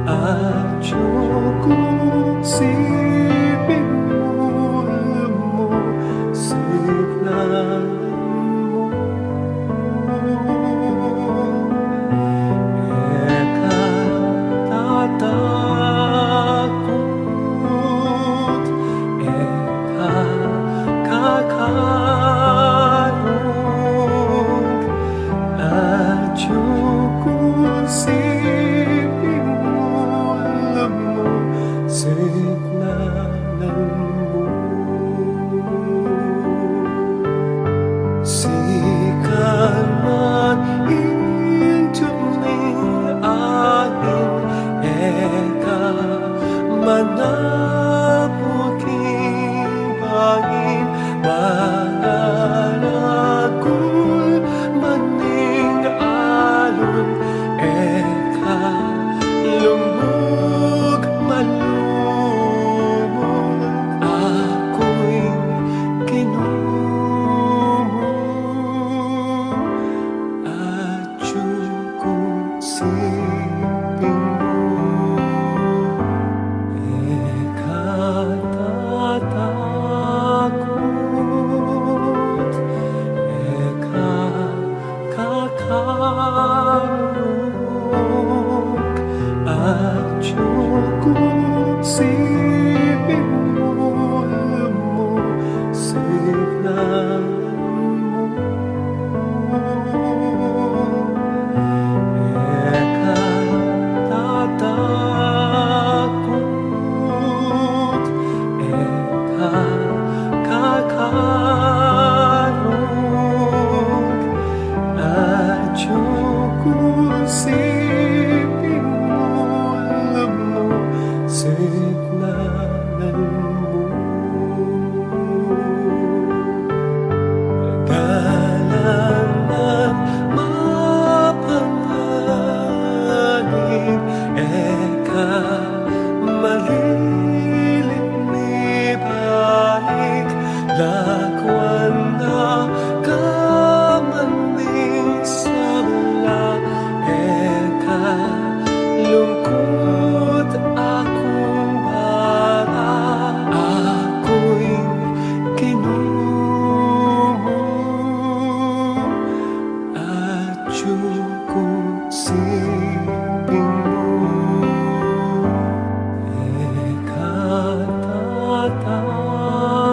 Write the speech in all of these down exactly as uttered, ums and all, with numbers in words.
Atiu ku siping mu, lumusiknan mu. E ka tatakut, e ka kakarung, atiu ku siping mu, lumusiknan mu. Sikanan ing tuming ain, e ka manapu king bangin, mangaragul man ing alun, e ka lungug man lumug, aku ing Ginu mu, atiu ku siping mu. E ka tatakut, e ka kakarung, atiu ku siping mu, lumusiknan mu. E ka tatakut, e ka kakarung, atiu ku siping mu, lumusiknan mu. Dalan nang mapanganib, e ka malilip mibalik, lakwan na ka man ning sabla, e ka lungkut, aku ing bala, aku ing Ginu mu, atiu ku siping mu. E ka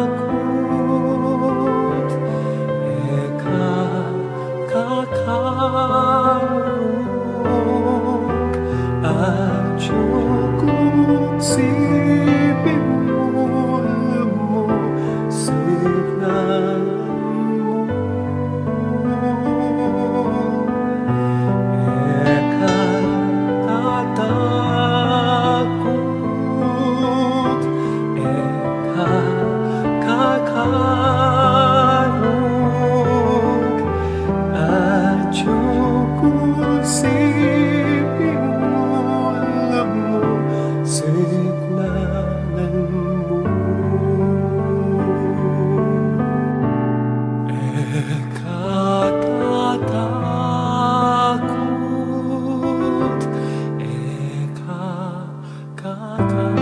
tatakut, e ka kakarung, atiu ku siping mu, lumusiknan mu. E ka tatakut, e ka kakarung, atiu ku siping mu, lumusiknan mu. E ka tatakut, e ka kakarung.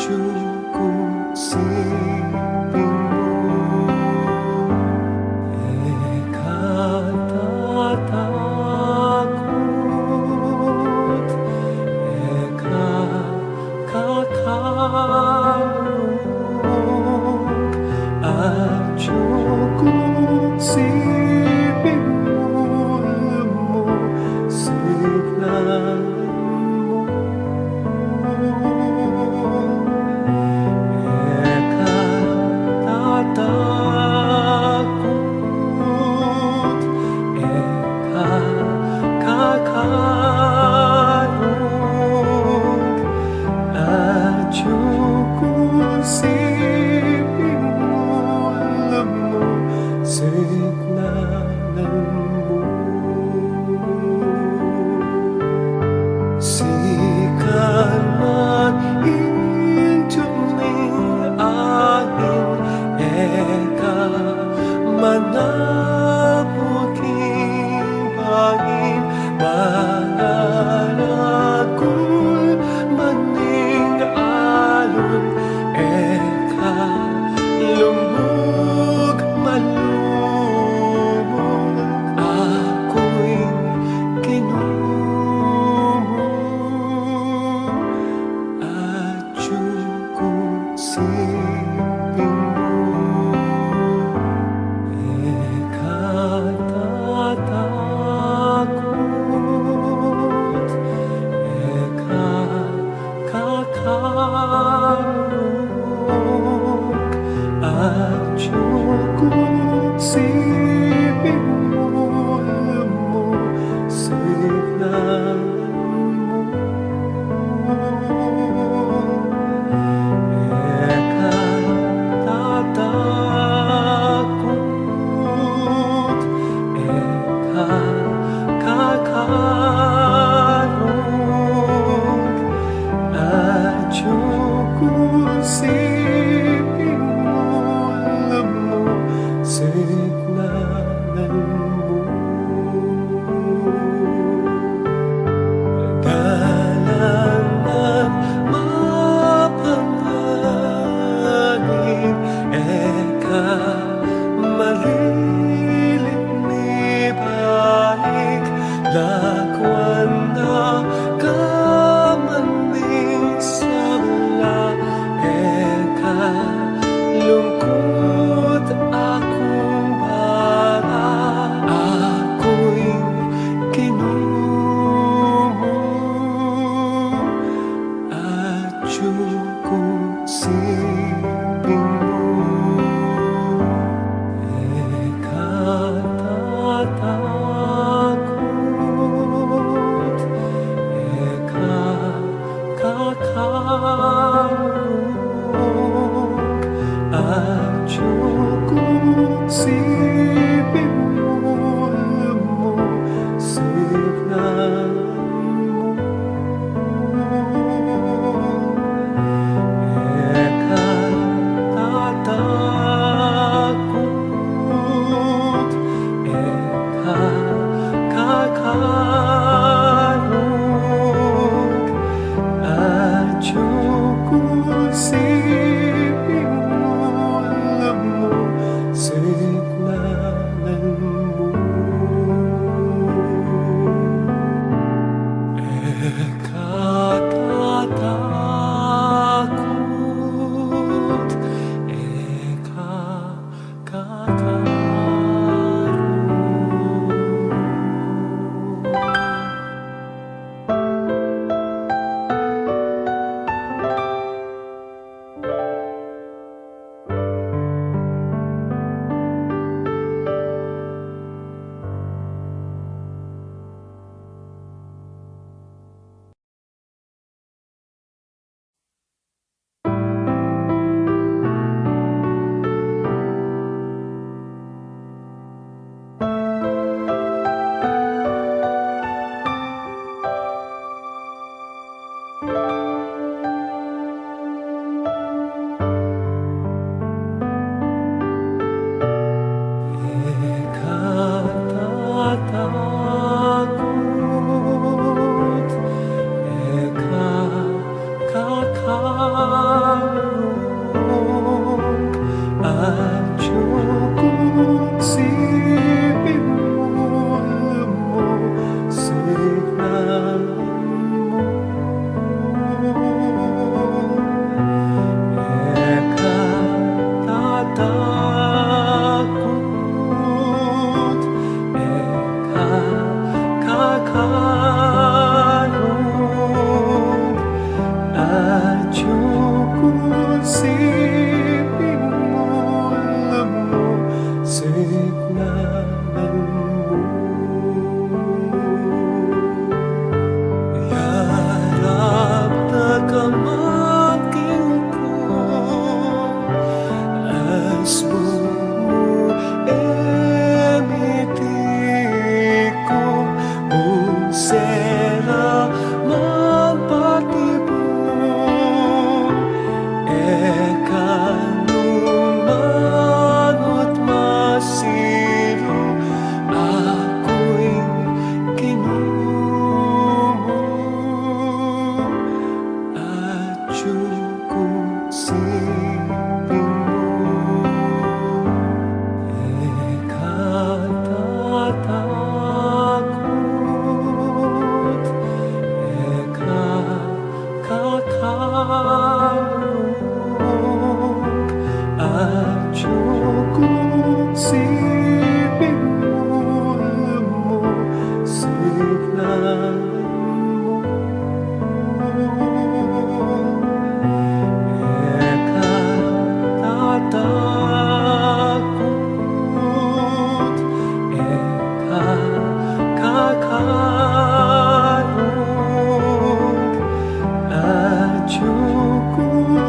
Atiu ku siping mu, e ka tatakut, e ka kakalung. Atiu ku siping mu, lumusignan mu. E ka tatakut, e ka kakalung. Atiu ku siping mu, lumusignan mu. Sikan man ing duming angin, e ka manaput king bangin, mangaragul man ing alun, e ka lugmuk malumuk. Aku ing Ginu mu, atiu ku siping mu. E ka tatakut, e ka kakalung. Atiu ku siping mu, lumusignan mu. E ka tatakut, e ka kakalung. Atiu ku siping mu, lumusignan mu. Dalan nang mapanganib, e ka malilit mibalik, lakwan na ka man ning sabla, e ka lungkut akung bara. Aku ing Ginu mu, atiu ku siping mu. E ka tatakut, e ka kakalung. Atiu ku siping mu, lumusignan mu. E ka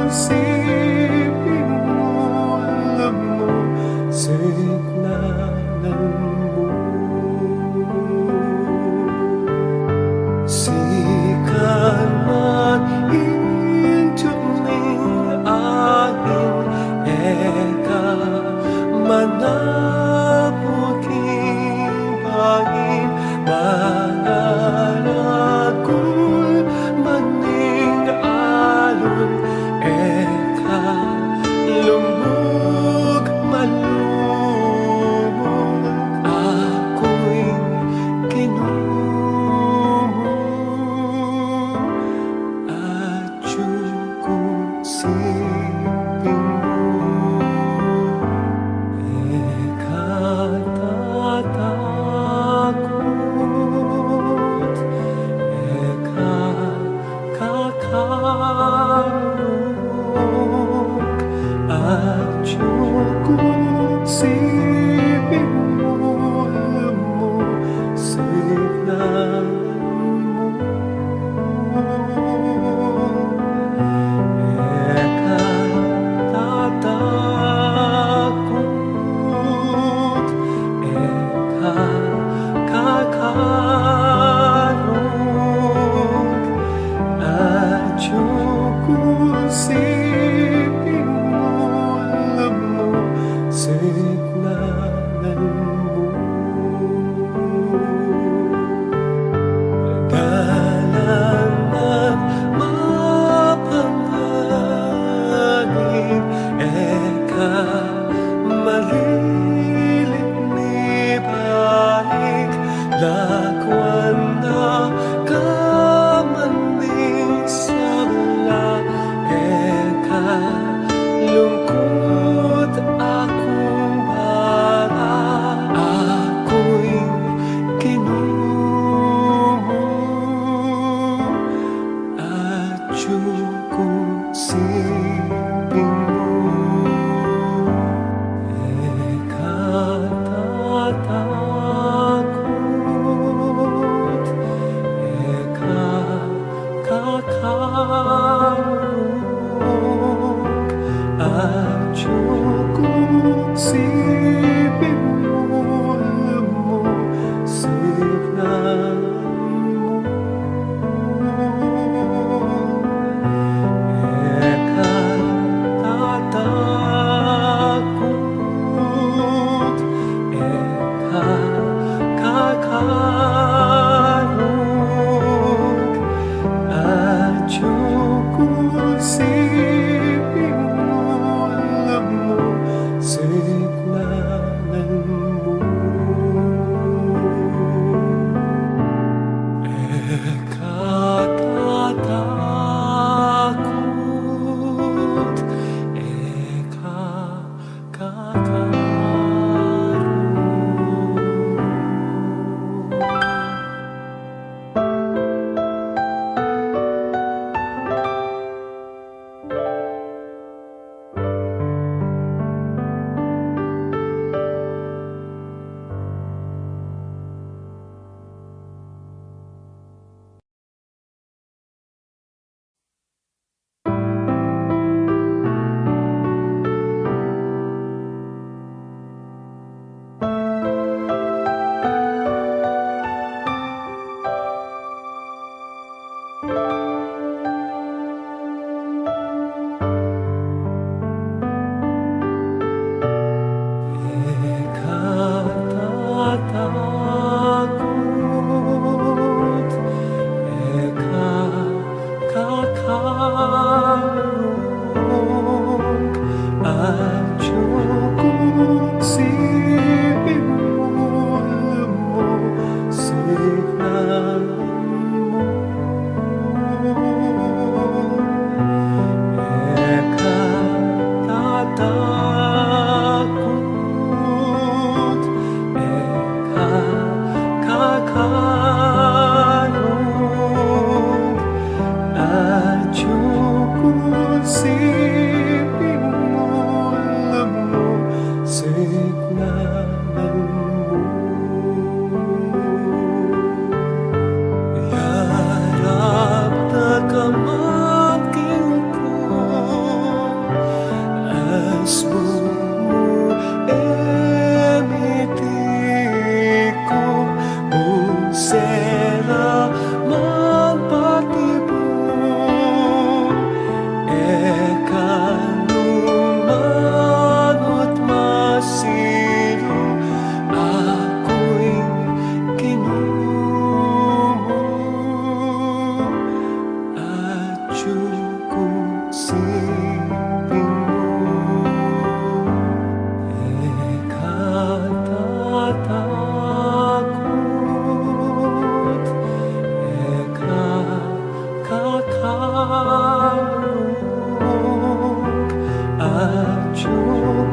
Siping mu, lumusid na ngan mu. Sikan man ing tubig ning ain, e ka manapuk king bain, mangaragul man ing alun, e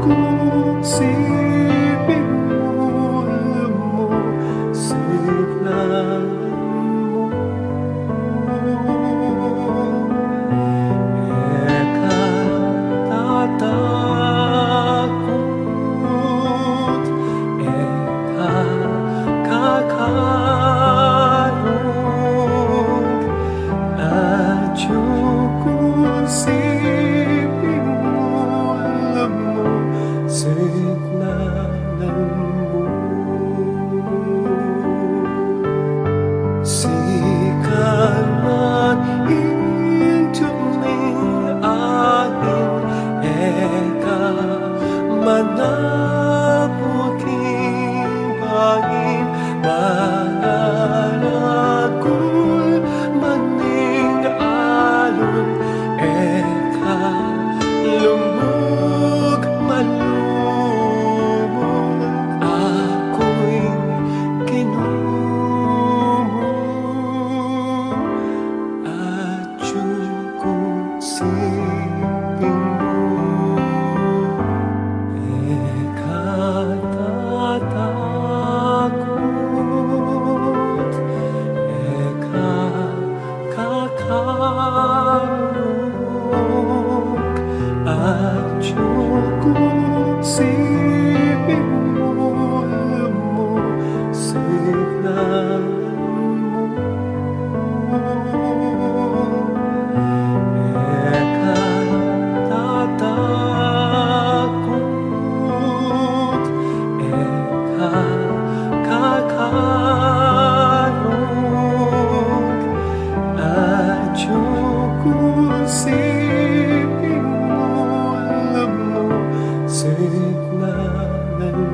Kung siping mu, lumusignan mu. E ka tatakut, e ka kakarug, atyu ku siping mu, lumusignan mu. Sikal man ing tuming angin, e ka manapul king bangin, managul man ing alon, e ka lumug man lumug, aku ing Ginu mu, atyu ku siping mu. E ka tatakut, e ka kakarug, atyu ku siping mu, lumusignan mu. E ka tatakut, e ka kakarug, atyu ku siping mu, lumusignan mu.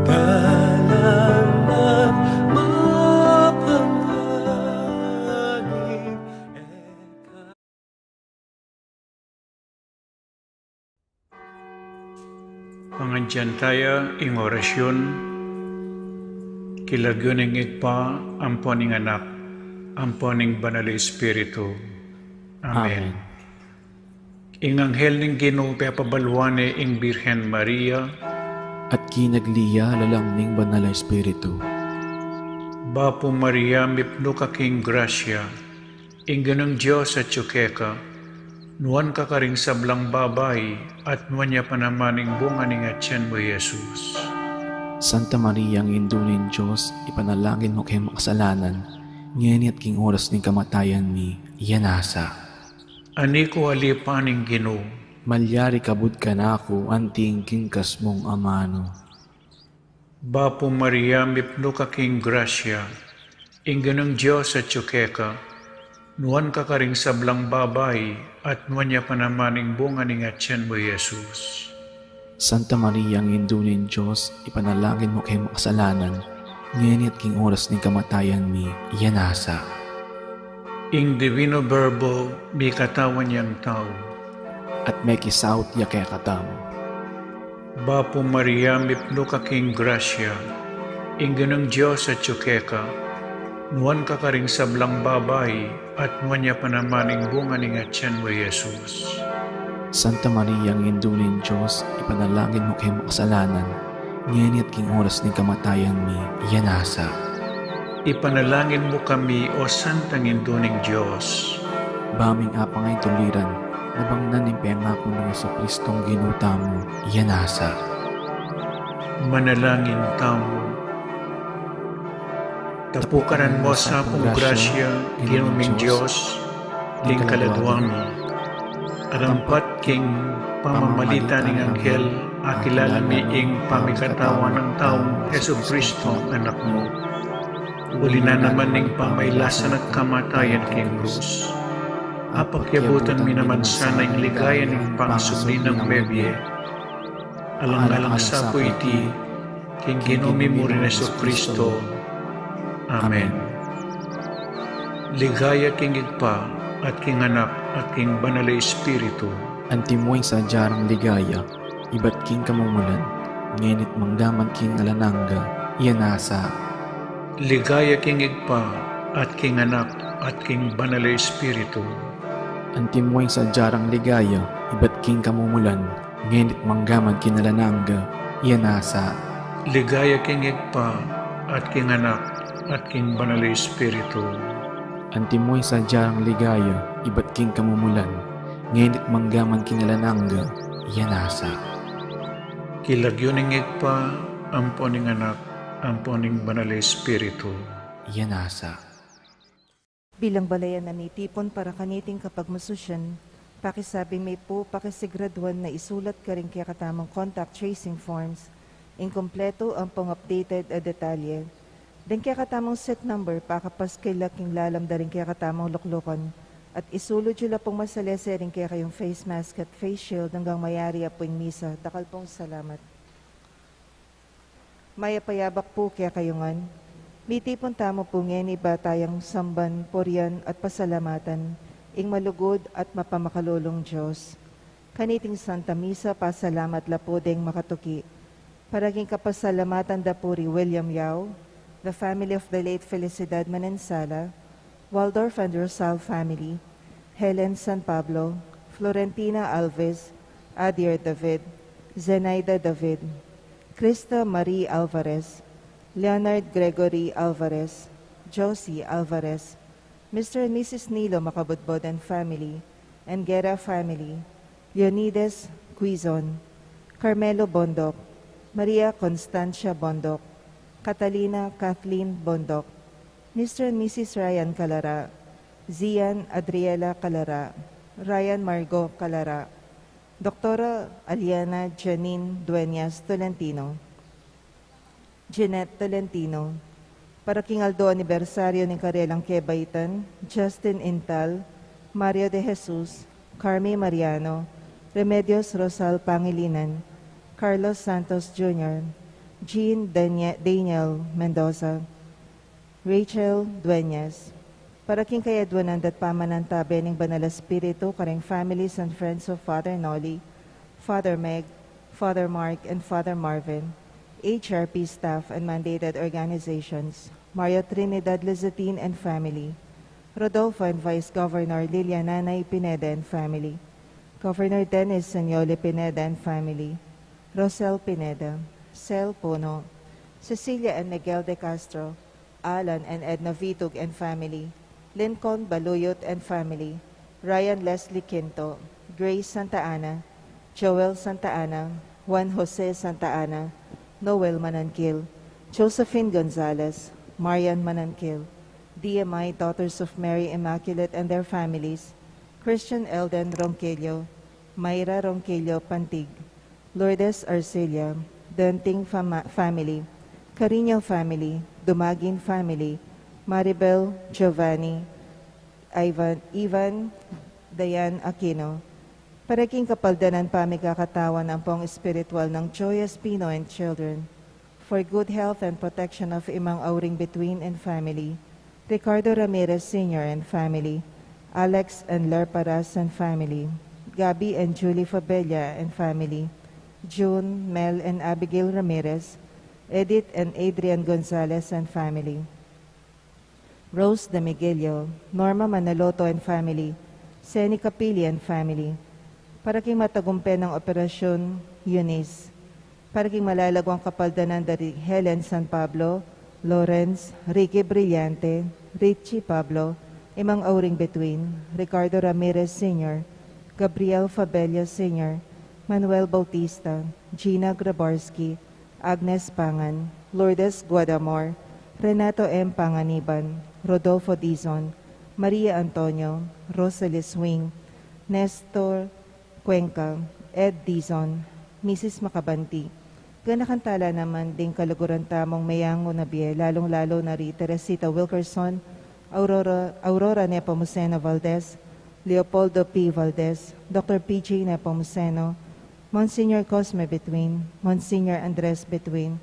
Dalan at mapanganib. Pangadyan taya ing orasyun, king lagyu ning Ibpa, ampo ning Anak, ampo ning Banal a Espiritu. Amen. Amen. Ing anghel ning Ginu pepabaluan ne ing Birhen Maria. At kinagli ya lalam ning Banal a Espiritu. Bapu Maria, mipnu ka king grasya, ing Ginung Dios atyu keka, nuan ka karing sablang babai, at nuan ya pa naman ing bunga ning atian mu, i Jesus. Santa Maria, Indu ning Dios, ipanalangin mu keng makasalanan, ngeni at king oras ning kamatayan mi. Amen. Ani ku alipan ing Ginu. Malyari kabud kanaku anti ing kingkas mung amanu. Bapu Maria, mipnu ka king grasya, ing Ginung Dios atyu keka, nuan ka karing sablang babai, at nuan ya pa naman ing bunga ning atian mu, i Jesus. Santa Maria, Indu ning Dios, ipanalangin mu keng makasalanan, ngeni at king oras ning kamatayan mi. Amen. Ing Divino Verbo mikatawan yang tau. At mekisaut ya kekatamu. Bapu Maria, mipnu ka king grasya, ing Ginung Dios atyu keka, nuan ka karing sablang babai, at nuan ya pa naman ing bunga ning atian mu, i Jesus. Santa Maria, Indu ning Dios, ipanalangin mu keng makasalanan, ngeni at king oras ning kamatayan mi. Amen. Ipanalangin mu kami, o Santang Indu ning Dios. Ba ming apang ay tuliran, nabangnan ning pengaku nang Jesucristong Ginu tamu. Amen. Manalangin tamu. Tapukanan mu sa pu ing grasya, Ginu ming Dios, king kaladua mi. Arampat king pamamalita ning anghel, akilala mi ing pamikatawan nang taung Jesucristo, Anak mu. Uli na naman ning pamailasan at kamatayan king krus, apakyabutan mi naman sana ing ligaya ning pangasubli nang mebie. Alang-alang sa pu iti, king Ginu mi mu ring Jesucristo. Amen. Ligaya king Ibpa, at king Anak, at king Banal a Espiritu. Antimo ing sadya rang ligaya, ibat king kamumulan, ngeni't manggaman king alang angga. Amen. Ligaya king Ibpa, at king Anak, at king Banal a Espiritu. Antimo ing sadya rang ligaya, ibat king kamumulan, ngeni't manggaman king alang angga, iya nasa. Ligaya king Ibpa, at king Anak, at king Banal a Espiritu. Antimo ing sadya rang ligaya, ibat king kamumulan, ngeni't manggaman king alang angga, iya nasa. King lagyu ning Ibpa, ampo ning Anak, ampo ning Banal a Espiritu. Iya nasa. Bilang balayan a mitipun para kaniting kapagmasusyan, pakisabi mi pu, pakisiguraduan na isulat karing kekatamung contact tracing forms ing kumpletu ampong updated a detalye. Deng kekatamung seat number, pakapaskil la king lalam da ring kekatamung luklukan, at isulud yu la pung masalese ring kekayung face mask at face shield anggang mayari ya pu ing misa. Dakal pung salamat. Mayap a yabak pu kekayu ngan. Mitipun tamu pu ngeni ba tayang samban, purian, at pasalamatan ing malugud at mapamakalulung Dios. Kaniting Santa Misa, pasalamat la pu deng makatuki. Para king kapasalamatan da pu ri William Yao, the family of the late Felicidad Manensala, Waldorf and Rosal family, Helen San Pablo, Florentina Alves, Adier David, Zenaida David, Krista Marie Alvarez, Leonard Gregory Alvarez, Josie Alvarez, Mister and Missus Nilo Macabudbud and family, Angera family, Leonides Guizon, Carmelo Bondoc, Maria Constancia Bondoc, Catalina Kathleen Bondoc, Mister and Missus Ryan Calara, Zian Adriela Calara, Ryan Margo Calara, Doktora Aliana Janine Dueñas Tolentino, Jeanette Tolentino, para king aldo anibersaryo ning karelang kebaitan, Justin Intal, Mario de Jesus, Carmi Mariano, Remedios Rosal Pangilinan, Carlos Santos Junior, Jean Danie-, Daniel Mendoza, Rachel Dueñas. Para king kayadwanan da't pamanantabe ning Banal a Espiritu karing families and friends of Father Noli, Father Meg, Father Mark, and Father Marvin, H R P staff and mandated organizations, Mario Trinidad Lizatin and family, Rodolfo and Vice Governor Lilia Nanay Pineda and family, Governor Dennis Seniole Pineda and family, Rosel Pineda, Sel Puno, Cecilia and Miguel de Castro, Alan and Edna Vitug and family, Lincoln Baluyot and family, Ryan Leslie Quinto, Grace Santa Ana, Joel Santa Ana, Juan Jose Santa Ana, Noel Mananquil, Josephine Gonzalez, Marian Mananquil, D M I Daughters of Mary Immaculate and their families, Christian Elden Ronquillo, Myra Ronquillo Pantig, Lourdes Arcilla, Denting fama-, family, Carino family, Dumagin family, Maribel, Giovanni, Ivan, Ivan, Dayan Aquino. Para king kapaldanan pamikakatawan ampong espiritual nang Joy Espino and children. For good health and protection of Imang Auring Bituin and family, Ricardo Ramirez Senior and family, Alex and Ler Paras and family, Gabby and Julie Fabella and family, June, Mel and Abigail Ramirez, Edith and Adrian Gonzalez and family, Rose de Miguelio, Norma Manaloto and family, Seni Capili and family, para king matagumpe nang Operasyon Eunice, para king malalaguang kapaldanan da ri Helen San Pablo, Lawrence, Ricky Brillante, Richie Pablo, Imang Auring Between, Ricardo Ramirez Senior, Gabriel Fabella Senior, Manuel Bautista, Gina Grabarski, Agnes Pangan, Lourdes Guadamor, Renato M. Panganiban, Rodolfo Dizon, Maria Antonio, Rosalie Swing, Nestor Cuenca, Ed Dizon, Missus Macabanti. Ganakan tala naman ding kaluguran tamung meyangu na bie, lalung-lalu na ri Teresita Wilkerson, Aurora, Aurora Nepomuceno Valdez, Leopoldo P. Valdez, Doctor P J Nepomuceno, Monsignor Cosme Between, Monsignor Andres Between,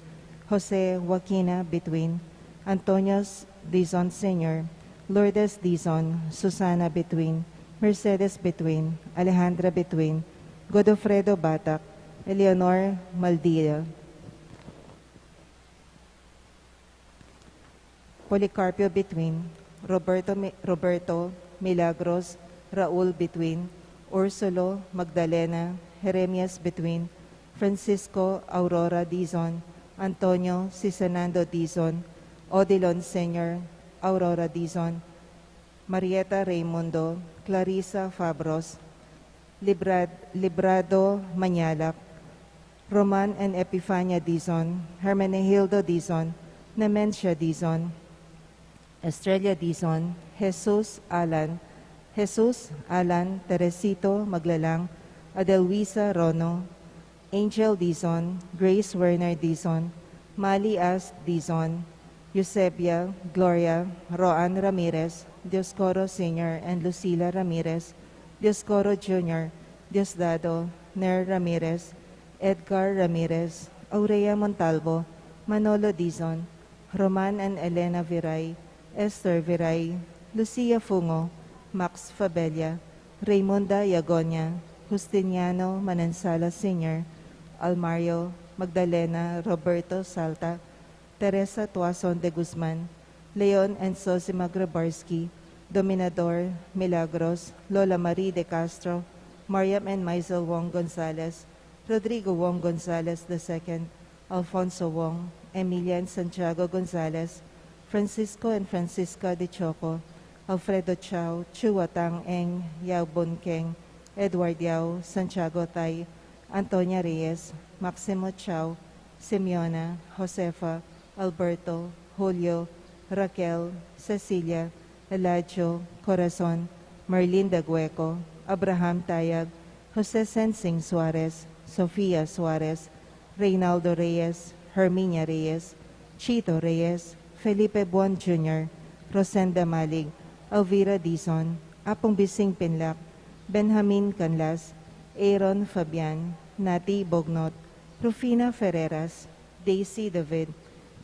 Jose Joaquina Between, Antonio Dizon Senior, Lourdes Dizon, Susana Between, Mercedes Between, Alejandra Between, Godofredo Batak, Eleanor Maldita, Policarpio Between, Roberto Mi-, Roberto Milagros, Raul Between, Ursulo Magdalena, Jeremias Between, Francisco Aurora Dizon, Antonio Sisenando Dizon, Odilon Senior Aurora Dizon, Marieta Raimundo, Clarissa Fabros, Librad-, Librado Mañalac, Roman and Epifania Dizon, Hermenegildo Dizon, Nemencia Dizon, Estrella Dizon, Jesus Alan, Jesus Alan, Teresito Maglalang, Adelwisa Rono, Angel Dizon, Grace Werner Dizon, Mali Ast Dizon, Eusebia, Gloria, Roan Ramirez, Dioscoro Senior and Lucila Ramirez, Dioscoro Junior, Diosdado, Ner Ramirez, Edgar Ramirez, Aurea Montalvo, Manolo Dizon, Roman and Elena Viray, Esther Viray, Lucia Fungo, Max Fabella, Raymunda Yagonia, Justiniano Manansala Senior, Almario, Magdalena Roberto Salta, Teresa Tuason de Guzman, Leon and Zosima Grabarski, Dominador Milagros, Lola Marie de Castro, Mariam and Maisel Wong Gonzalez, Rodrigo Wong Gonzalez the second, Alfonso Wong, Emilia and Santiago Gonzalez, Francisco and Francisca de Choco, Alfredo Chao, Chua Tang Eng, Yao Bun Keng, Edward Yao, Santiago Tai, Antonia Reyes, Maximo Chao, Simeona, Josefa, Alberto, Julio, Raquel, Cecilia, Eladio, Corazon, Merlinda Gueco, Abraham Tayag, Jose Sensing Suarez, Sofia Suarez, Reynaldo Reyes, Herminia Reyes, Chito Reyes, Felipe Buon Junior, Rosenda Malig, Elvira Dizon, Apung Bising Pinlac, Benjamin Canlas, Aaron Fabian, Nati Bognot, Rufina Ferreras, Daisy David,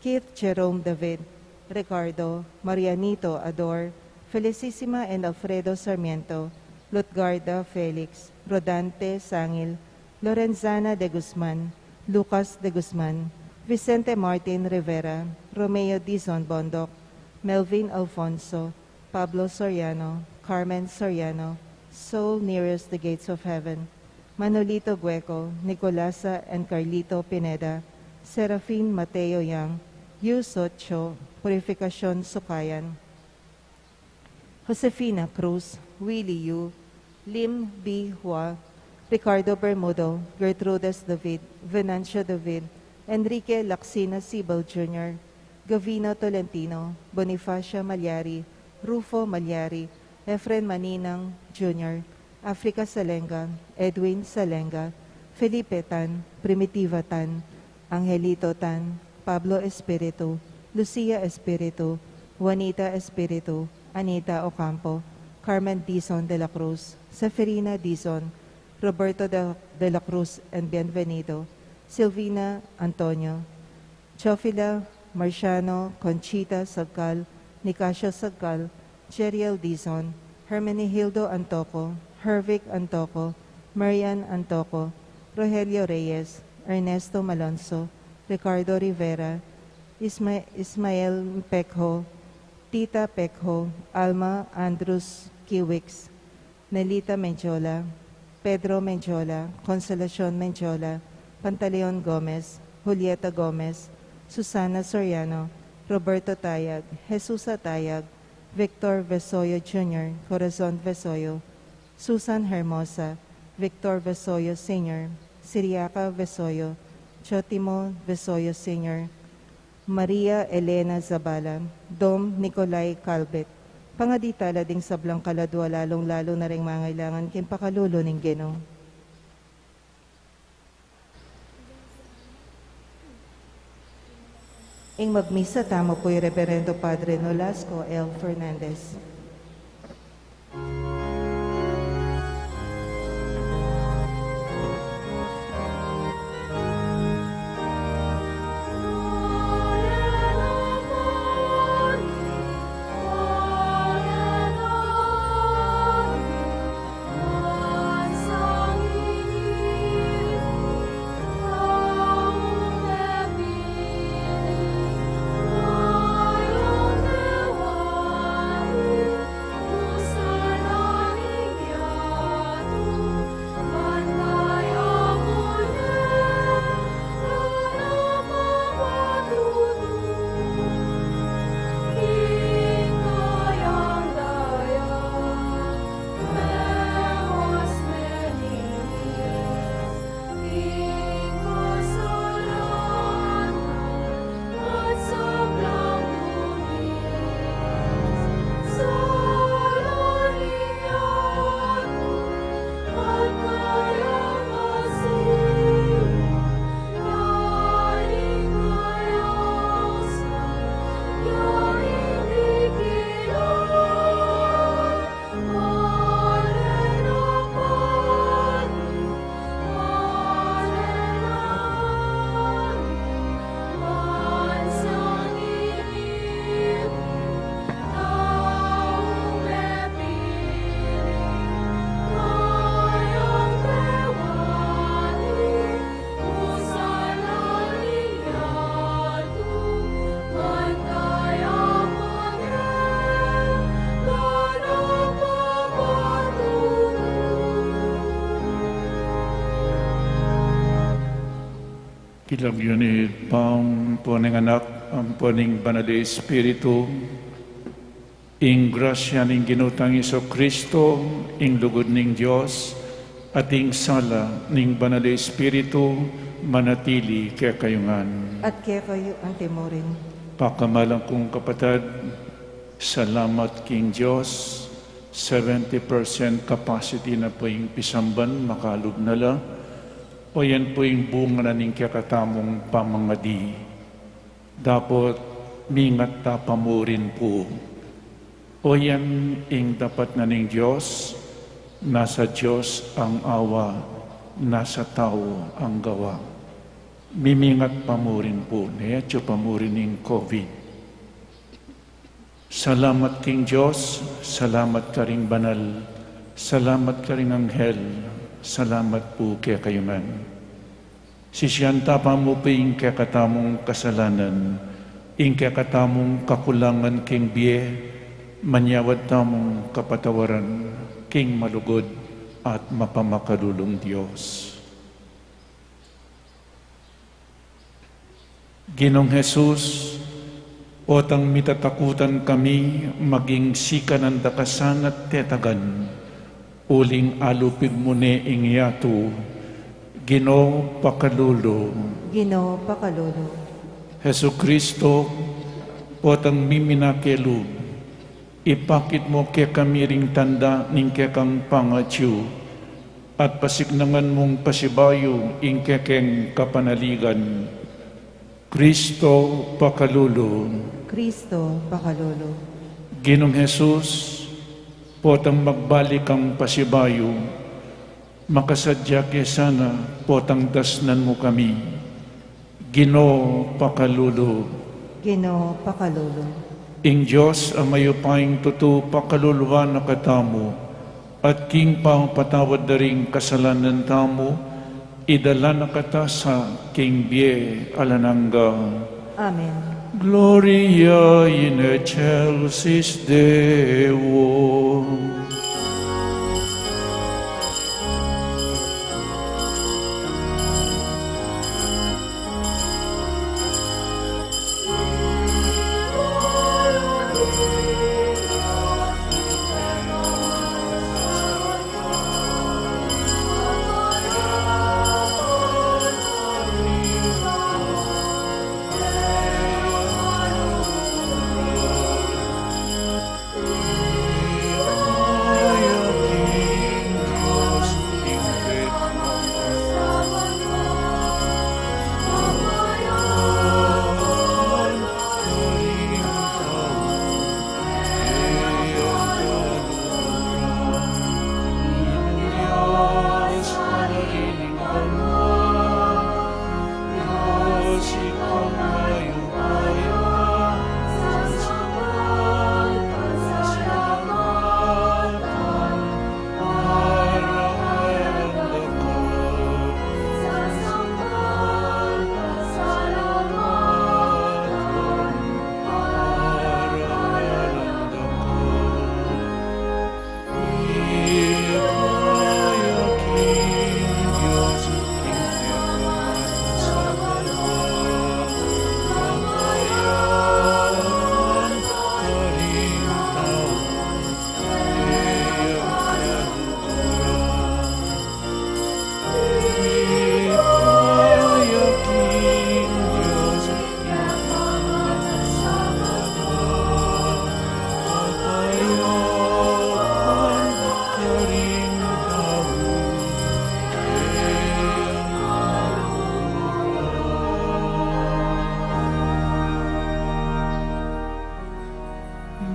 Keith Jerome David, Ricardo, Marianito Ador, Felicissima and Alfredo Sarmiento, Lutgarda Felix, Rodante Sangil, Lorenzana de Guzman, Lucas de Guzman, Vicente Martin Rivera, Romeo Dizon Bondoc, Melvin Alfonso, Pablo Soriano, Carmen Soriano, Soul Nearest the Gates of Heaven, Manolito Gueco, Nicolasa and Carlito Pineda, Serafin Mateo Yang, Yu Socho, Purificacion Sukayan, Josefina Cruz, Willie Yu, Lim Bi Hua, Ricardo Bermudo, Gertrudes David, Venancio David, Enrique Lacsina Sibal Junior, Gavino Tolentino, Bonifacia Malyari, Rufo Malyari, Efren Maninang Junior, Africa Salenga, Edwin Salenga, Felipe Tan, Primitiva Tan, Angelito Tan, Pablo Espiritu, Lucia Espiritu, Juanita Espiritu, Anita Ocampo, Carmen Dizon de la Cruz, Seferina Dizon, Roberto de, de la Cruz and Bienvenido, Silvina Antonio, Teofila Marciano, Conchita Sagcal, Nicasio Sagcal, Jeriel Dizon, Hermenegildo Antoco, Hervic Antoco, Marian Antoco, Rogelio Reyes, Ernesto Malonzo, Ricardo Rivera, Isma-, Ismael Pekho, Tita Pekho, Alma Andrus Kiwix, Nelita Mendiola, Pedro Mendiola, Consolacion Mendiola, Pantaleon Gomez, Julieta Gomez, Susana Soriano, Roberto Tayag, Jesusa Tayag, Victor Vesoyo Junior, Corazon Vesoyo, Susan Hermosa, Victor Vesoyo Senior, Siriaca Vesoyo, Chotimo Vesoyo Senior, Maria Elena Zabala, Dom Nicolai Calvet. Pangadi tala ding sablang kaladua, lalung-lalu na ring mangailangan king pakalulu ning Ginu. Ing magmisa tamu pu i Reverendo Padre Nolasco L. Fernandez. King lagyu ning Ibpa, ampo ning Anak, ampo ning Banal a Espiritu, ing grasya ning Ginu tang Jesucristo, ing lugud ning Dios, at ing sala ning Banal a Espiritu, manatili kekayu ngan. At kekayu antimurin. Pakamalan kung kapatad, salamat king Dios, seventy percent capacity na pu ing pisamban, makalub na la. O yan pu ing bunga na ning kekatamung pamangadi. Dapot mingat ta pa murin pu. O yan ing dapat na ning Dios, nasa Dios ang awa, nasa tau ang gawa. Mimingat pa murin pu, ne, atyu pa murin ing COVID. Salamat king Dios, salamat karing banal, salamat karing anghel, salamat pu kekayu ngan. Sisian ta pa mu pu ing kekatamung kasalanan, ing kekatamung kakulangan king bie, manyawad tamung kapatawaran king malugud at mapamakalulung Dios. Ginung Jesus, potang mitatakutan kami, maging sikanan da ka sana at tetagan, uling alupig mu ne ing yatu, Ginu pakalulu. Ginu pakalulu. Jesucristo, potang miminake lub, ipakit mu kekami ring tanda ning kekang pangatyu, at pasiknangan mung pasibayu ing kekeng kapanaligan. Cristo pakalulu. Cristo pakalulu. Ginung Jesus, potang magbalik kang pasibayu, makasadya ke sana, potang dasnan mu kami. Ginu pakalulu. Ginu pakalulu. Ing Dios a mayupayang tutu pakaluluan na katamu, at king pamapatawad da ring kasalanan tamu, idala na kata sa king bie alang angga. Amen. Gloria in excelsis Deo.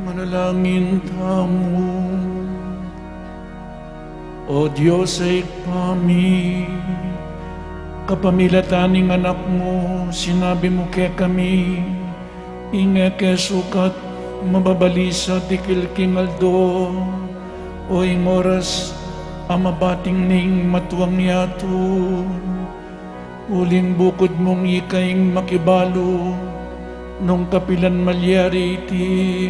Manalangin tamu. O Dios a Ibpa mi, kapamilatan ning Anak mu, sinabi mu kekami, ing e ke sukat mababalisa dikil king aldo, o ing oras a mabating ning matuang yatu. Uling bukud mung ika ing makibalu, nung kapilan malyari iti,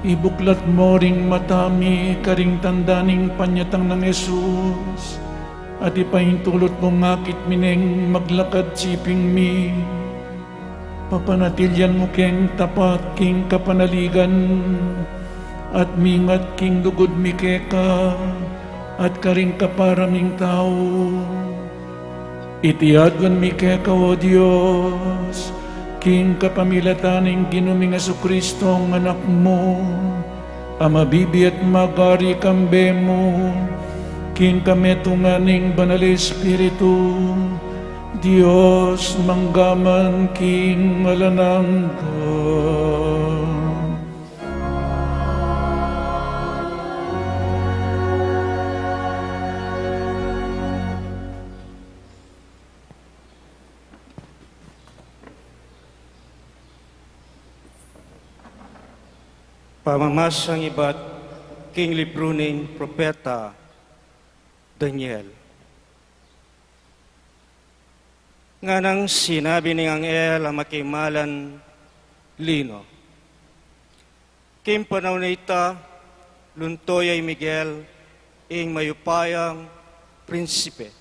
ibuklat mu ring mata mi karing tanda ning panyatang nang Jesus, At ipaintulut mung akit mi neng maglakad siping mi, papanatilian mu keng tapat king kapanaligan, at mingat king lugud mi keka, at karing kapara ming tau. Iti aduan mi keka, O Dios, king kapamilatan ning Ginu ming Jesucristo, Anak mu, a mabibie at magari kambe mu, king kametungan ning Banal Espiritu, Dios, mangga man king alang angga. Pamamasang ibat king libru ning propeta Daniel. Nganang sinabi ning anghel a makimalan Lino, king panaun a ita, lunto ya i Miguel, ing mayupayang prinsipe,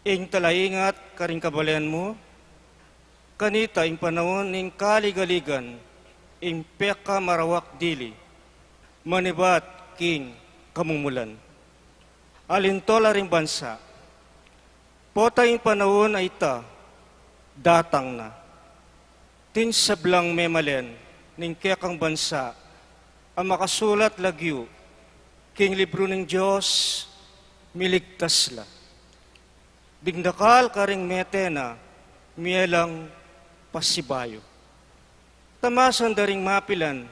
ing talaingat karing kabalen mu, kanita ing panaun ning kaligaligan, ing pekamarawak dili, manibat king kamumulan. Alinto la ring bansa, pota ing panaun a ita, datang na. Atin sablang memalen ning kekang bansa a makasulat lagyu king libru ning Dios, miligtas la. Ding dakal karing mete na, mie lang pasibayu. Tamasan da ring mapilan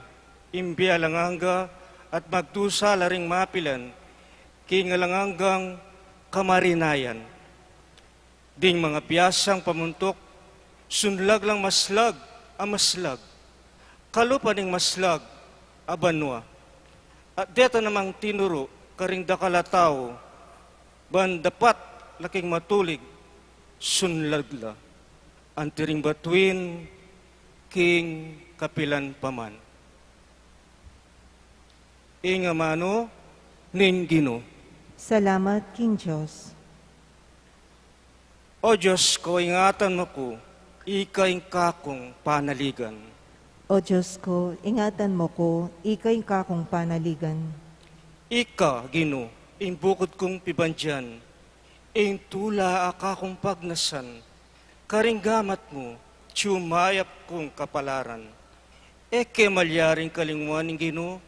ing bie alang angga, at magdusa la ring mapilan king alang anggang kamarinayan. Ding mangabiasang pamuntuk, sunlag lang maslag a maslag, kalupa ning maslag a banua. At deta namang tinuru karing dakal a tau, ban dapat la king matulig, sunlag la. Anti ring batuin king kapilan pa man. Ing amanu ning Ginu. Salamat king Dios. O Dios ku, ingatan mu ku, ika ing kakung panaligan. O Dios ku, ingatan mu ku, ika ing kakung panaligan. Ika, Ginu, ing bukud kung pibandian, ing tula a kakung pagnasan, karing gamat mu, atyu mayap kung kapalaran. E ke malyaring kalinguan ing Ginu,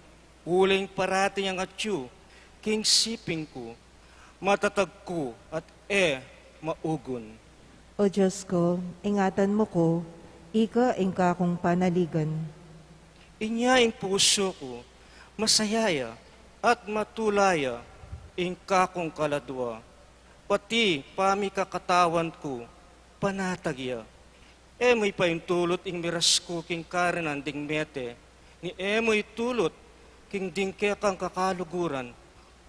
uling parati yang atyu king siping ku, matatag ku at e maugun. O Dios ku, ingatan mu ku, ika ing kakung panaligan. Inya ing pusu ku, masaya ya, at matula ya, ing kakung kaladua, pati pamikakatawan ku, panatag ya. E mu ipaintulut ing miras ku king karinan ding mete, ni e mu itulut king ding kekang kakaluguran,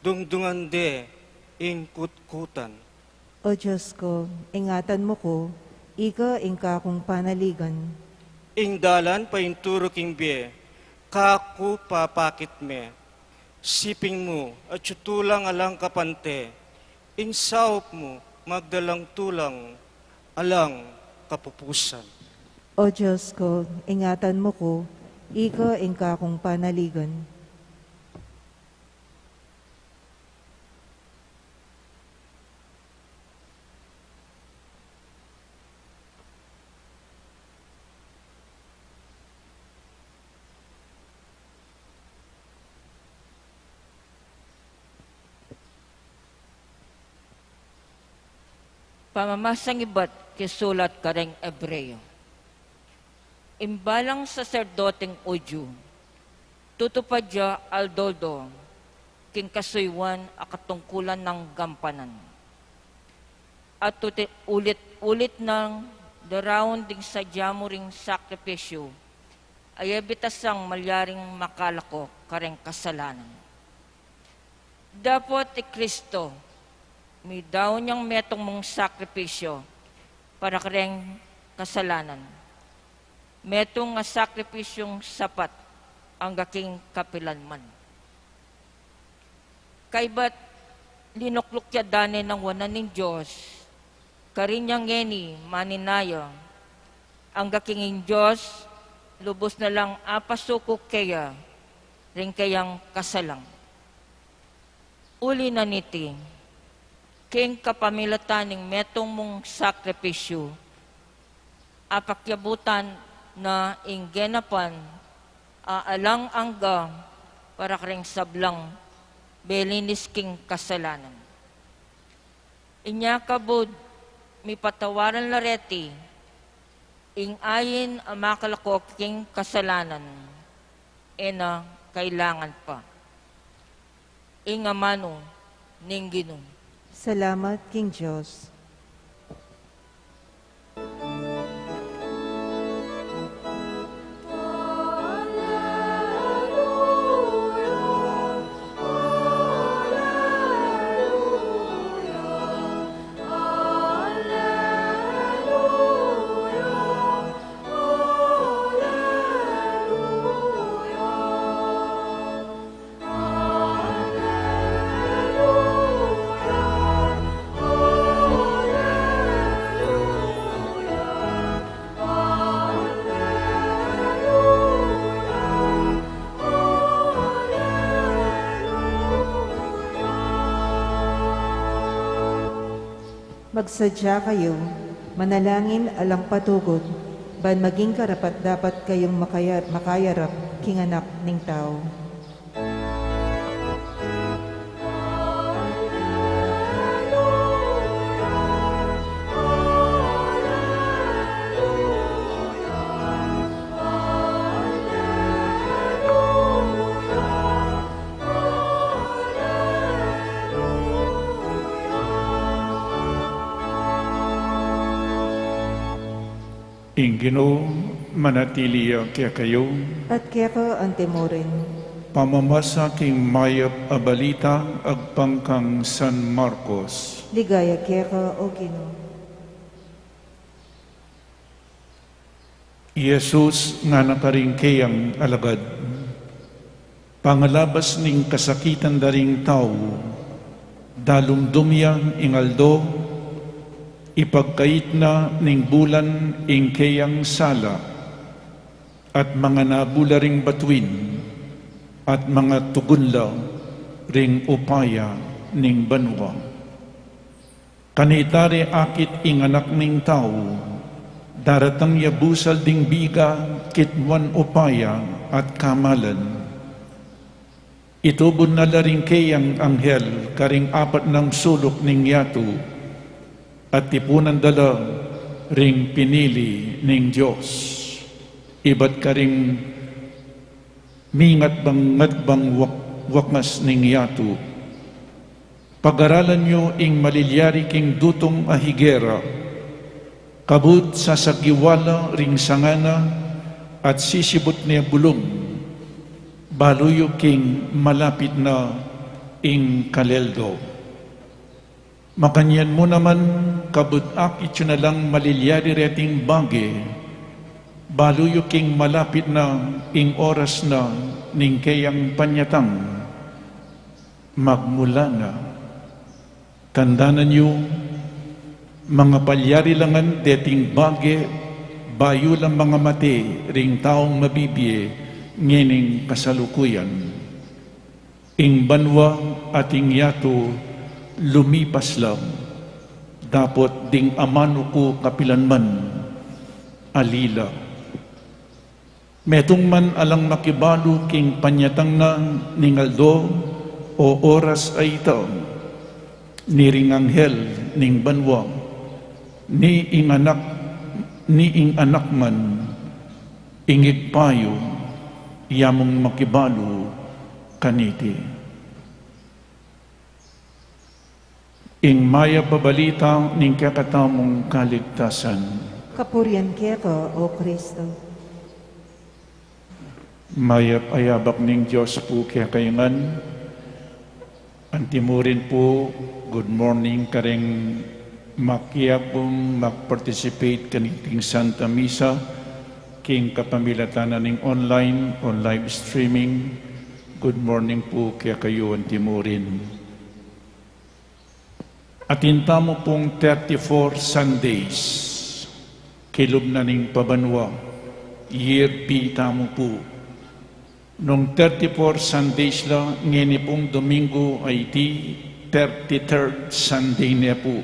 dungdungan de ing kutkutan. O Dios ku, ingatan mu ku, ika ing kakung panaligan. Ing dalan painturu king bie, kaku papakit me. Siping mu, atyu tulang alang kapante, ing saup mu, magdalang tulang alang kapupusan. O Dios ku, ingatan mu ku, ika ing kakung panaligan. Pamamasang ibat king sulat kareng Ebreo. Ing balang saserdoteng Udyu, tutupad ya aldo-aldo king kasuyuan a katungkulan nang gampanan. At tuti ulit-ulit nang daraun ding sadya mu ring sakripisyu, a e bitasang malyaring makalako kareng kasalanan. Dapot i Kristo, midaun yang metung mung sakripisyu para kareng kasalanan. Metung a sakripisyung sapat angga king kapilan man. Kaybat Linukluk ya dane nang wanan ning Dios, karin ya ngeni maninaya, angga king ing Dios lubus na lang apasuku keya ring keyang kasalang. Uli na niti, king kapamilatan ning metung mung sakripisyu, apakyabutan na ing genapan a alang angga para karing sablang belinis king kasalanan. Inya kabud mipatawaran la reti, ing ain a makalako king kasalanan, e na kailangan pa. Ing amanu ning Ginu. Salamat king Dios. Magsadya kayu, manalangin alang patugud, ban maging karapat-dapat kayung makaya-, makayarap king Anak ning Tau. Ing Ginu manatili ya kekayu. At keka antimurin. Pamamasa king mayap a balita agpang kang San Marcos. Ligaya keka, O Ginu. I Jesus ngana karing keyang alagad, pangalabas ning kasakitan da ring tau, dalumdum ya ing aldo, ipagkait na ning bulan ing keyang sala, at manganabu la ring batuin, at mangatugun la ring upaya ning banua. Kanita re akit ing Anak ning Tau, daratang ya busal ding biga, kitmuan upaya at kamalan. Itubud na la ring keyang anghel karing apat nang suluk ning yatu, at tipunan da la ring pinili ning Dios, ibat karing mingatbang-ngatbang wak-, wakas ning yatu. Pagaralan yu ing malilyari king dutung a higera, kabud sasagiwa la ring sanga na at sisibut ne bulung, balu yu king malapit na ing kaleldo. Makanyan mu naman, kabud akit yu na lang malilyari reting bage, balu yu king malapit na ing oras na ning keyang panyatang. Magmula na, tandanan yu, mangapalyari la ngan deting bage, bayu la mangamate ring taung mabibie ngening kasalukuyan. Ing banua at ing yatu lumipas la, dapot ding amanu ku kapilan man, ali la. Metung man alang makibalu king panyatang na ning aldo o oras a ita, ni ring anghel ning banua, ni ing anak, ni ing anak man, ing Ibpa yu, ya mung makibalu kaniti. Ing mayap a balita ning kekatamung kaligtasan. Kapurian keka, O Kristo. Mayap a yabak ning Dios pu kekayu ngan. Antimurin pu, good morning karing makiagum mag-participate kaniting Santa Misa, king kapamilatan na ning online o live streaming. Good morning pu kekayu antimurin. Atin tamu pung thirty-four Sundays, kilub na ning pabanua, year B tamu pu. Nung thirty-four Sundays la, ngeni pung Domingo ay iti thirty-third Sunday ne pu.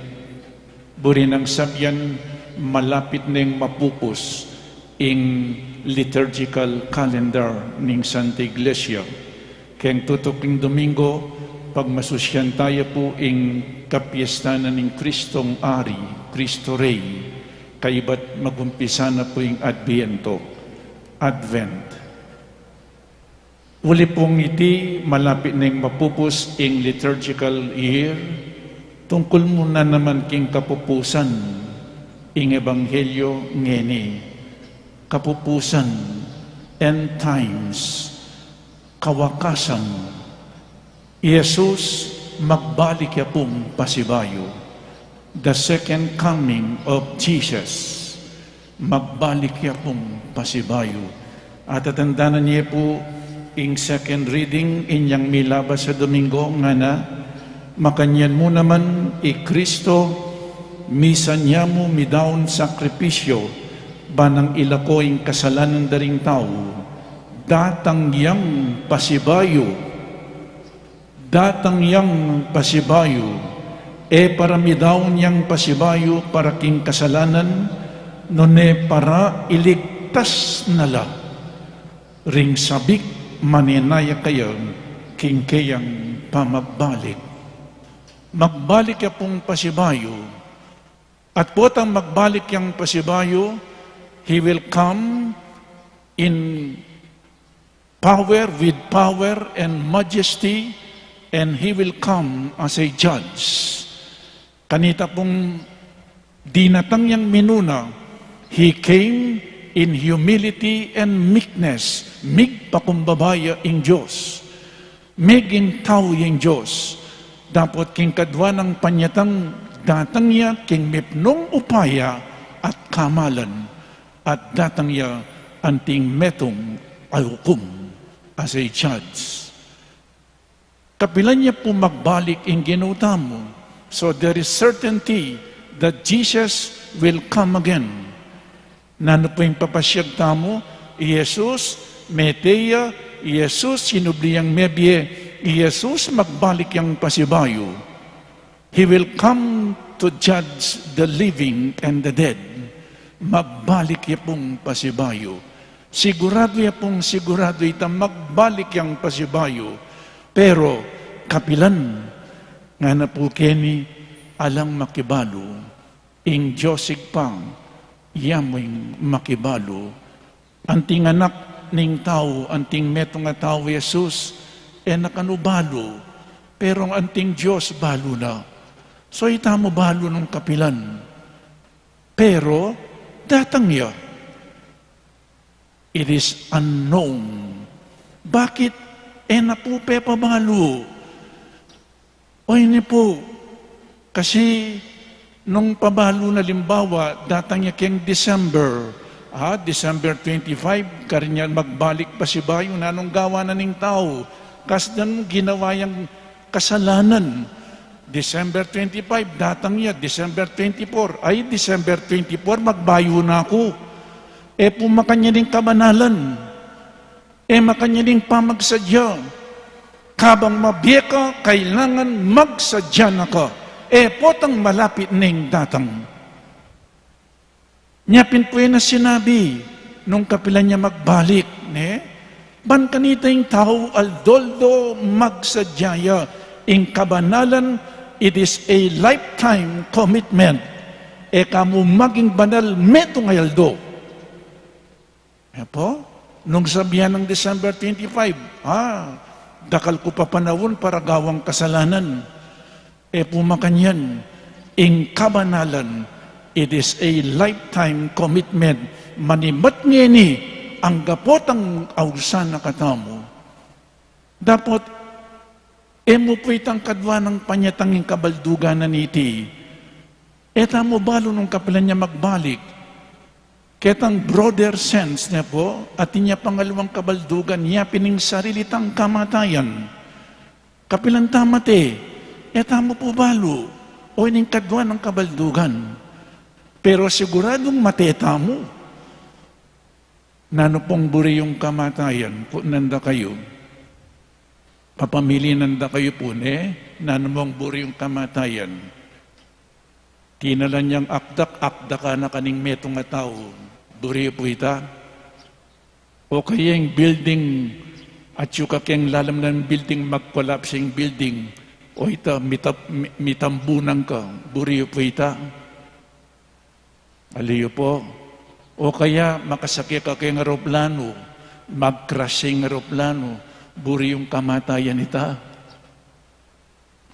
Buri nang sabian, malapit neng mapupus ing liturgical calendar ning Santa Iglesia. Keng tutuking Domingo, pagmasusyan taya pu ing kapiestanan ning Kristong Ari, Cristo Rey, kaybat magumpisa na pu ing Adbiento, Advent. Uli pung iti, malapit neng mapupus ing liturgical year, tungkul mu na naman king kapupusan ing ebanghelyo ngeni. Kapupusan, end times, kawakasan. I Jesus, magbalik ya pung pasibayu. The second coming of Jesus. Magbalik ya pung pasibayu. Atatandanan ye pu ing second reading inyang milabas a Domingo, ngana, makanyan mu naman i Kristo, misan ya mu midaun sakripisyo, ba nang ilako ing kasalanan da ring tau. Datang yang pasibayu. Datang yang pasibayu, e para midaun yang pasibayu para king kasalanan, nune para iligtas na la ring sabik manenaya kaya king keyang pamagbalik. Magbalik ya pung pasibayu, at potang magbalik yang pasibayu, he will come in power, with power and majesty, and he will come as a judge. Kanita pung dinatang yang minuna, he came in humility and meekness. Migpakumbaba ya ing Dios. Meging tau ya ing Dios. Dapot king kadua nang panyatang, datang ya king mipnung upaya at kamalan. At datang ya anting metung a ukum, as a judge. Kapilan ya pu magbalik ing Ginu tamu. So there is certainty that Jesus will come again. Nanu pu ing papasiag tamu? I Jesus, mete ya, i Jesus, sinubli yang mebie, i Jesus, magbalik yang pasibayu. He will come to judge the living and the dead. Magbalik ya pung pasibayu. Siguradu ya pung siguradu ita, magbalik yang pasibayu. Pero, kapilan, ngana pu keni, alang makibalu. Ing Dios Ibpa, ya mu ing makibalu. Anting anak ning tau, anting metung a tau i Jesus, e na kanu balu, pero anting Dios balu na. So, ita mu balu nung kapilan. Pero, datang ya. It is unknown. Bakit e na pu pepabalu? O ini pu, kasi nung pabalu na, limbawa, datang ya keng December, ah, December twenty-five, karin ya magbalik pasibayu, nanung gawa na ning tau? Kasdan ginawa yang kasalanan. December twenty-five, datang ya, December twenty-four, ay, December twenty-four, magbayu na ku. E pu makanyan ing kabanalan. E makanyan ing pamagsadya. Kabang mabie ka, kailangan magsadya na ka. E potang malapit ning datang. Nya pin pu e na sinabi nung kapilan ya magbalik, ne? Ban kanita ing tau aldo-aldo magsadya ya, ing kabanalan, it is a lifetime commitment. E ka mu maging banal metung a aldo. E pu, nung sabian nang December twenty-five, ah, dakal ku pa panaun para gawang kasalanan. E pu makanyan, ing kabanalan, it is a lifetime commitment. Manibat ngeni, angga potang ausan na katamu. Dapot, e mu pu itang kadua nang panyatang ing kabaldugan na niti. E tamu balu nung kapilan ya magbalik. Ketang broader sense ne pu, atin ya pangaluang kabaldugan, ya pin ing sarili tang kamatayan. Kapilan ta mate, e tamu pu balu. o ining kadua nang kabaldugan. Pero siguradung mate tamu. Nanu pung buri yung kamatayan? Kutnan da kayu. Papamilinan da kayu pu, ne? Nanu pung buri yung kamatayan? Tinalan yang akdak, akdakan na kaning metung a tau. Buri yu pu ita? O kaya ing building, atyu ka keng lalam nang building, mag-collapse ing building, o ita, mitab-, mi-, mitambunan ka, buri yu pu ita? Ali yu pu? O kaya makasake ka keng eroplanu, mag-crash ing eroplanu, buri yung kamatayan ita?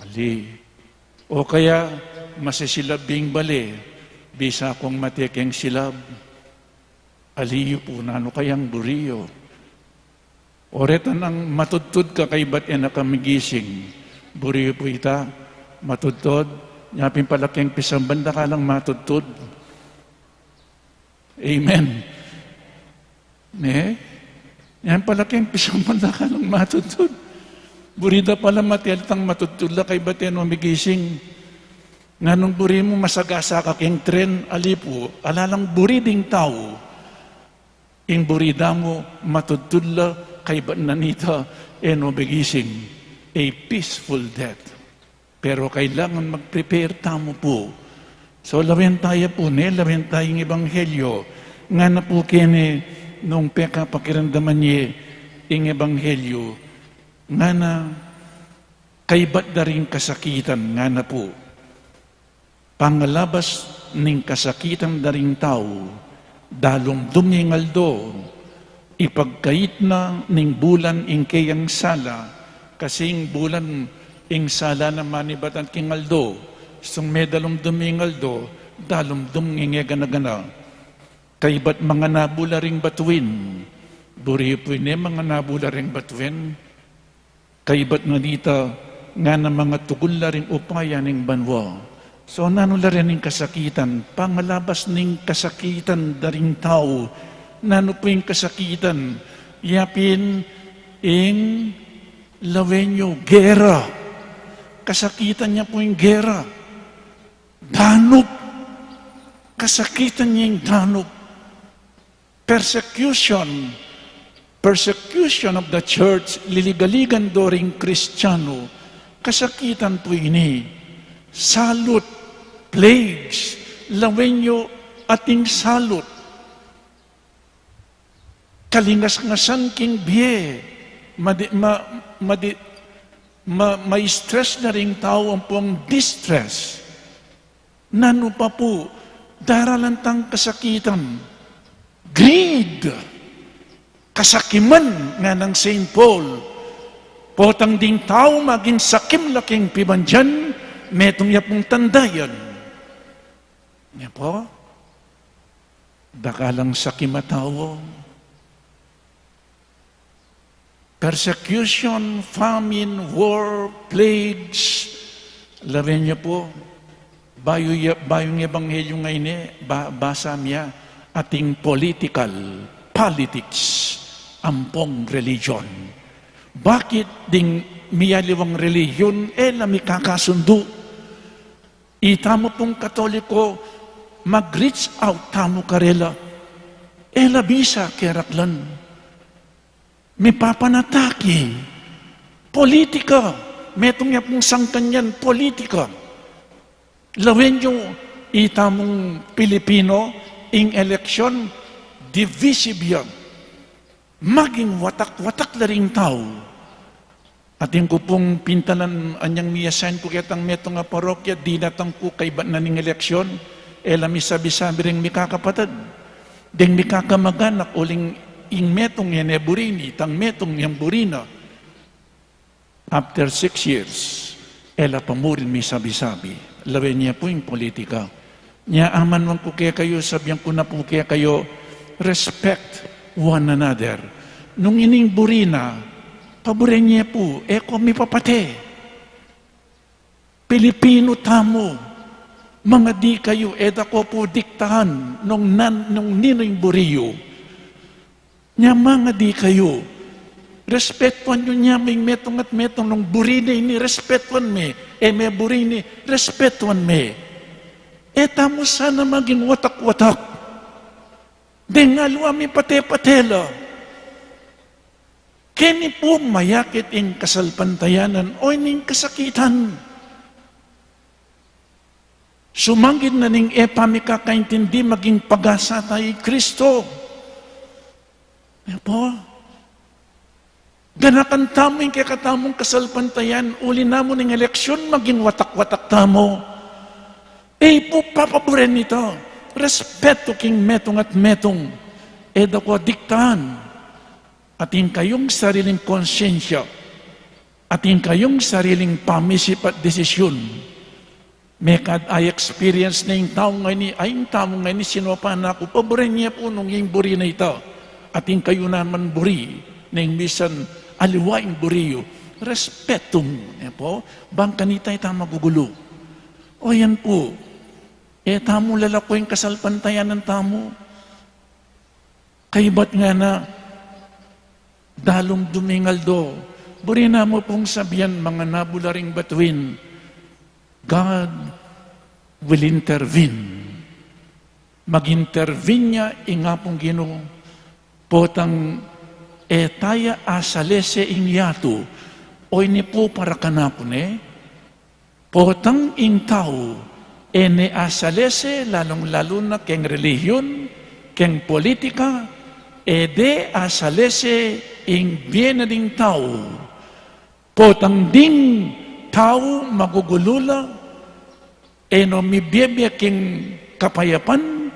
Ali. O kaya, masisilab ing bale, bisa kung mate keng silab. Ali yu pu, nanu kayang buri yu? O reta nang matudtud ka kaybat e na ka migising. Buri yu pu ita? Matudtud? Nya pin pala keng pisamban da ka lang matudtud. Amen. Ne? Yan pala keng pisamban da ka lang matudtud. Buri da pala mate la tang matudtud la kaybat e no migising. Nganung buri mu masagasa ka keng tren? Ali pu, ala lang buri ding tau. Ing buri da mu matudtud la kaybat na nita e no migising. A peaceful death. Pero kailangan mag-prepare tamu pu. So, lawen taya pu, ne, lawen taya ing ebanghelyo. Ngana pu kene nung pekapakiramdaman ye ing ebanghelyo. Ngana, kaybat da ring kasakitan, ngana pu. Pangalabas ning kasakitan da ring tau, dalumdum ing aldo, ipagkait na ning bulan ing keyang sala, kasi ing bulan ing sala na manibatan king aldo, sung medalumdum ing aldo, dalumdum ing e gana-gana. Kaybat manganabu la ring batuin, buri yu pu ne, manganabu la ring batuin, kaybat na nita, ngana, mangatugul la ring upaya ning banua. So, nanu la rin ing kasakitan? Pangalabas ning kasakitan da ring tau. Nanu pu ing kasakitan? Ya pin ing lawen yu gera. Kasakitan ya pu ing gera. Danup. Kasakitan ya ing danup. Persecution, persecution of the church, liligaligan do ring Kristiyanu, kasakitan pu ini. Salut, plagues, lawen yu ating salut. Kalingas-ngasan king bie, madi-, ma-, madi-, ma-, ma-stress na ring tau ampong distress. Nanu pa pu, daralan tang kasakitan. Greed. Kasakiman, nganang Saint Paul. Potang ding tau maging sakim la king pibandian, metung ya pung tanda yan. Nya pu, dakal lang sakim a tau. Persecution, famine, war, plagues. Lawen yu pu, bayu ya, bayung ebanghelyo ngeni, ba-, basa mi ya, ating political, politics, ampong religion. Bakit ding miyaliwang religion, e la mikakasundu? Itamu pung Katoliko, mag-reach out tamu karela. E la bisa keraklan. Mipapanataki. Politika. Metung ya pung sangkan yan, politika. Lawen yu, itamung Pilipino, ing eleksyon, divisive ya. Maging watak-watak la ring tau. Atin ku pung pintalan anyang mi-assign ku ketang metung a parokya, dinatang ku kaybat na ning eleksyon, e la misabi-sabi ring mikakapatad. Deng mikakamaganak uling ing metung e ne buri ini, itang metung yang buri na. After six years, e la pa mu rin misabi-sabi. Lawen ye pu ing politika. Nya amanuan ku kekayu, sabian ku na pu kekayu, respect one another. Nung ining buri na, paburen ye pu, e ko mipapate. Pilipino tamu, mangadi kayu, e da ko pu diktahan nung nan-, nung ninu ing buri yu. Nya mangadi kayu, Respetuan yu ne mu ing metung at metung. Nung buri ne ini, respetuan me. E me buri ini, respetuan me. E tamu sana maging watak-watak. Deng aliwa mipate-pate la. Keni pu mayakit ing kasalpantayanan o ining kasakitan. Sumangid na ning e pamikakaintindi maging pag-asa ta i Kristo. E pu, ganakan tamu ing kekatamung kasalpantayanan, uli na mu ning eleksyun maging watak-watak tamu. E pu papaburen ita. Respetu king metung at metung. E da ko diktaan. Atin kayung sariling konsyensya, atin kayung sariling pamisip at desisyun. Mekad a-experience na ing tau ngeni, ay, ing tau ngeni sinopa na ku, paburen ye pu nung ing buri na ita. Atin kayu naman buri, neng misan aliwa ing buri yu. Respetu mu, e pu, bang kanita ita magugulu. O yan pu, e tamu lalako ing kasalpantayanan tamu. Kaybat ngana, dalum duming aldo, buri na mu pung sabian, manganabul la ring batuin, God will intervene. Mag-intervene ya ing Apung Ginu, potang e taya asalese ing yatu, o ini pu para kanaku ne, potang ing tau e ne asalese, lalung-lalu na keng relihiyon, keng politika, e de asalese ing bie na ning tau. Potang ding tau magugulu la, e no mibie-bie king kapayapan,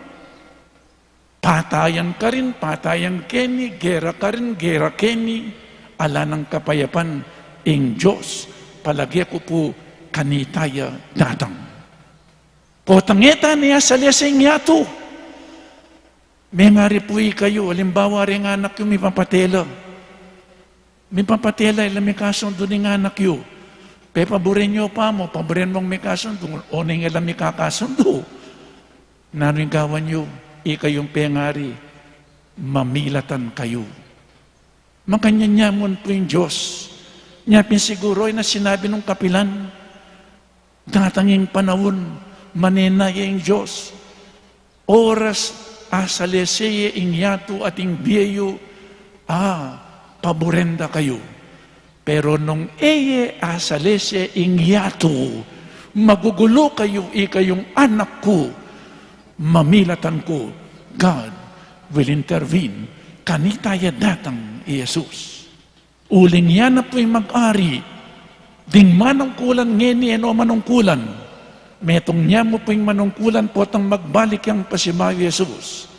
patayan karin, patayan keni, gera karin, gera keni, ala nang kapayapan ing Dios, palage ku pu kanita ya datang. Potang e ta ne asalese ing yatu. Mengari pu ikayu, alimbawa, reng anak yu mipapate la. Mipapate la, e la mikasundu ning anak yu. Pepaburen yu pa mu, paburen mung mikasundu, o neng e la mikakasundu. Nanu ing gawan yu, ikayung pengari, mamilatan kayu. Makanyan ya mu pu ing Dios. Nya pin siguru, e na sinabi nung kapilan, datang ing panaun, manenaya ing Dios. Oras asalese ye ing yatu at ing bie yu, a, paburen da kayu. Pero nung e ye asalese ing yatu, magugulu kayu, ikayung anak ku, mamilatan ku, God will intervene. Kanita ya datang i Jesus. Uling ya na pu ing mag-ari, ding manungkulan ngeni e no manungkulan. Metung ya mu pu ing manungkulan potang magbalik yang pasibayu i Jesus.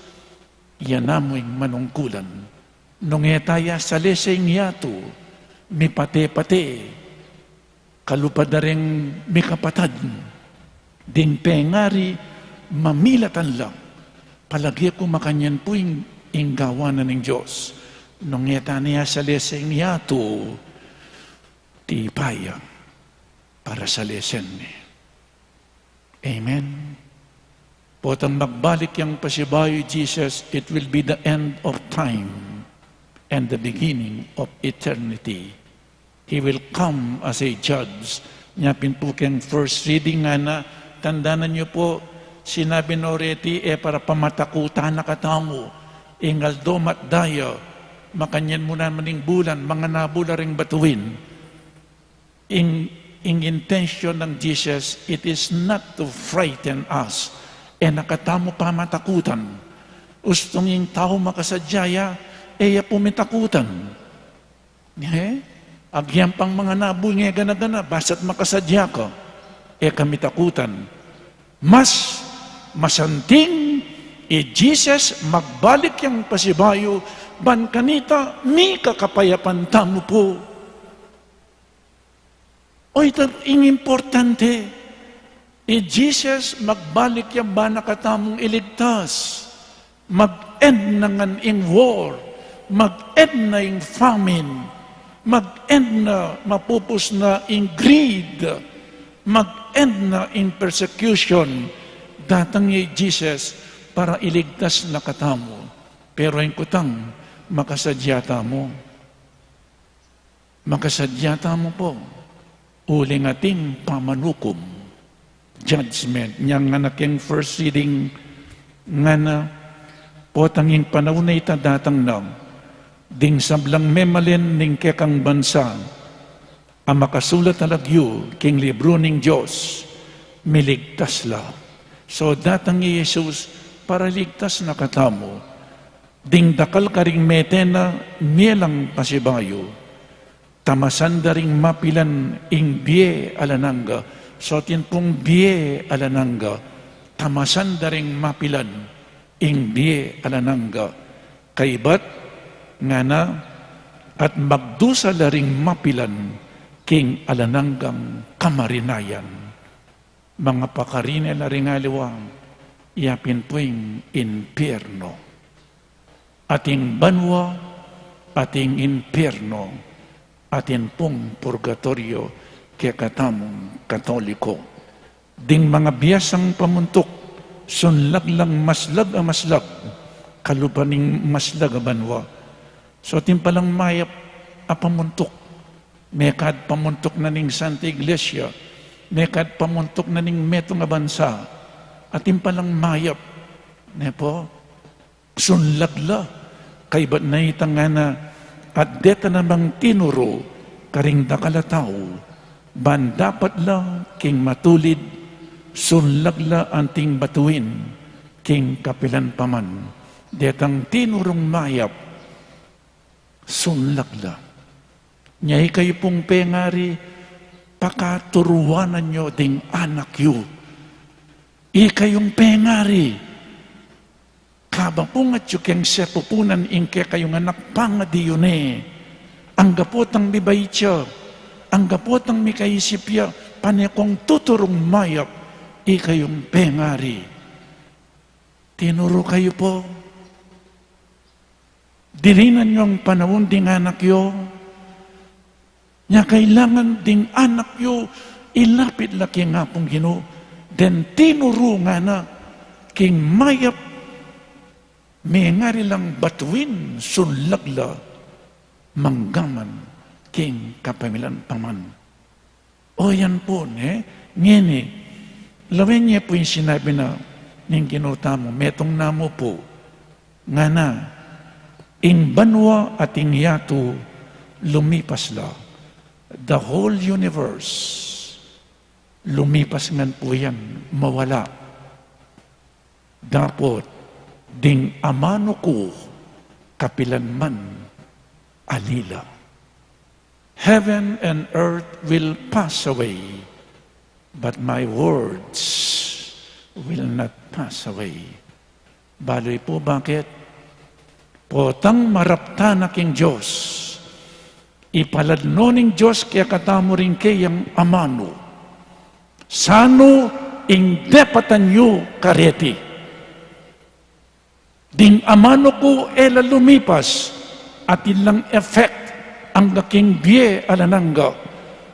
Ya na mu ing manungkulan. Nung e taya salese ing yatu, mipate-pate, kalupa da reng mikapatad, ding pengari mamilatan la. Palage ku makanyan pu ing, ing gawan na ning Dios. Nung e ta ne asalese ing yatu, tipa ya para salesen ne. Amen. Potang magbalik yang pasibayu i Jesus, it will be the end of time and the beginning of eternity. He will come as a judge. Nya pin pu keng first reading ngana, tandanan yu pu, sinabi no reti, e para pamatakutan na katamu. Ing aldo matdaya, makanyan mu naman ing bulan, manganabul la ring batuin. Ing, ing intention nang Jesus, it is not to frighten us. E na katamu pamatakutan. Ustung ing tau makasadya ya, e ya pu mitakutan. He? Agyang pang manganabul nge gana-gana, basta't makasadya ka, e ka mitakutan. Mas masanting i Jesus magbalik yang pasibayu, ban kanita, mika kapayapan tamu pu. O ita ing importante, i Jesus magbalik ya ban na katamung iligtas. Mag-end na ngan ing war, mag-end na ing famine, mag-end na, mapupus na ing greed, mag-end na ing persecution. Datang ya i Jesus para iligtas na katamu. Pero ing kutang, makasadya tamu. Makasadya tamu pu, uling ating pamanukum, judgment, nya ngana keng first reading, ngana, potang ing panaun a ita datang na, ding sablang memalen ning kekang bansa, a makasulat a lagyu king libru ning Dios, miligtas la. So, datang i Jesus para ligtas na katamu. Ding dakal karing mete na, mie lang pasibayu. Tamasan da ring mapilan ing bie alang angga. So, atin pung bie alang angga, tamasan da ring mapilan ing bie alang angga. Kaybat ngana, at magdusa la ring mapilan king alang anggang kamarinayan. Manga pakarine la ring aliwa, iya pin pu ing impierno. Ating banua, ating impierno, atin pung purgatorio kekatamung Katoliko. Ding manga biasang pamuntuk, sunlag lang maslag a maslag, kalupa ning maslag a banua. So, atin palang mayap a pamuntuk, mekad pamuntuk na ning Santa Iglesia, mekad pamuntuk na ning metung a bansa, atin palang mayap, ne pu? Sunlag la, kaybat na ita ngana, at deta namang tinuru karing dakal a tau, ban dapat la king matulid, sunlag la anting batuin, king kapilan pa man. Detang tinurung mayap, sunlag la. Nya ikayu pung pengari, pakaturuanan yu ding anak yu. Ikayung pengari, kabang pu ngan atyu keng sepupunan ing kekayung anak, pangadi yu ne. Angga potang mibait ya, angga potang mikaisip ya, pane kung tuturung mayap, ikayung pengari. Tinuru kayu pu? Dirinan yu ing panaun ding anak yu? Nya kailangan ding anak yu ilapit la king Apung Ginu, deng tinuru ngana king mayap, mengari lang batuin, sunlag la, manggaman king kapamilatan pa man. O yan pu, ne? Ngeni, lawen ye pu ing sinabi na ning Ginu tamu, metung na mu pu. Ngana, ing banua at ing yatu lumipas la. The whole universe, lumipas ngan pu yan, mawala. Dapot, ding amanu ku, kapilan man, ali la. Heaven and earth will pass away, but my words will not pass away. Balu yu pu bakit? Potang maraptan na king Dios, ipalad no ning Dios kekatamu ring keyang amanu. Sanu ing depatan yu kareti? Ding amanu ku e la lumipas, atin lang effect angga king bie alang angga.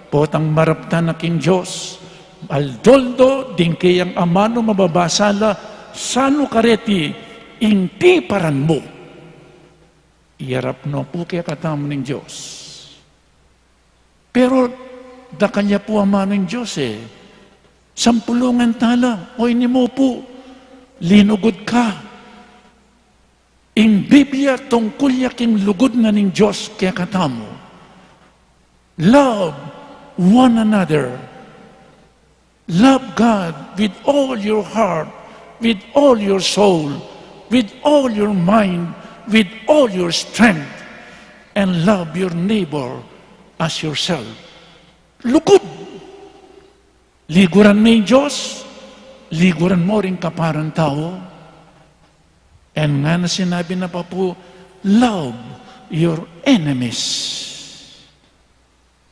Potang maraptan na king Dios, aldo-aldo ding keyang amanu mababasa la, sanu kareti ing tiparan mu. Iyarap no pu kekatamu ning Dios. Pero dakal ya pu amanu ning Dios e. Sampulungan tala, o ini mu pu, linugud ka. Ing Biblia tungkul ya king lugud na ning Dios kekatamu. Love one another. Love God with all your heart, with all your soul, with all your mind, with all your strength, and love your neighbor as yourself. Lugud. Liguran me ing Dios, liguran mo ring kaparang tau. And ngana sinabi na pa pu, love your enemies.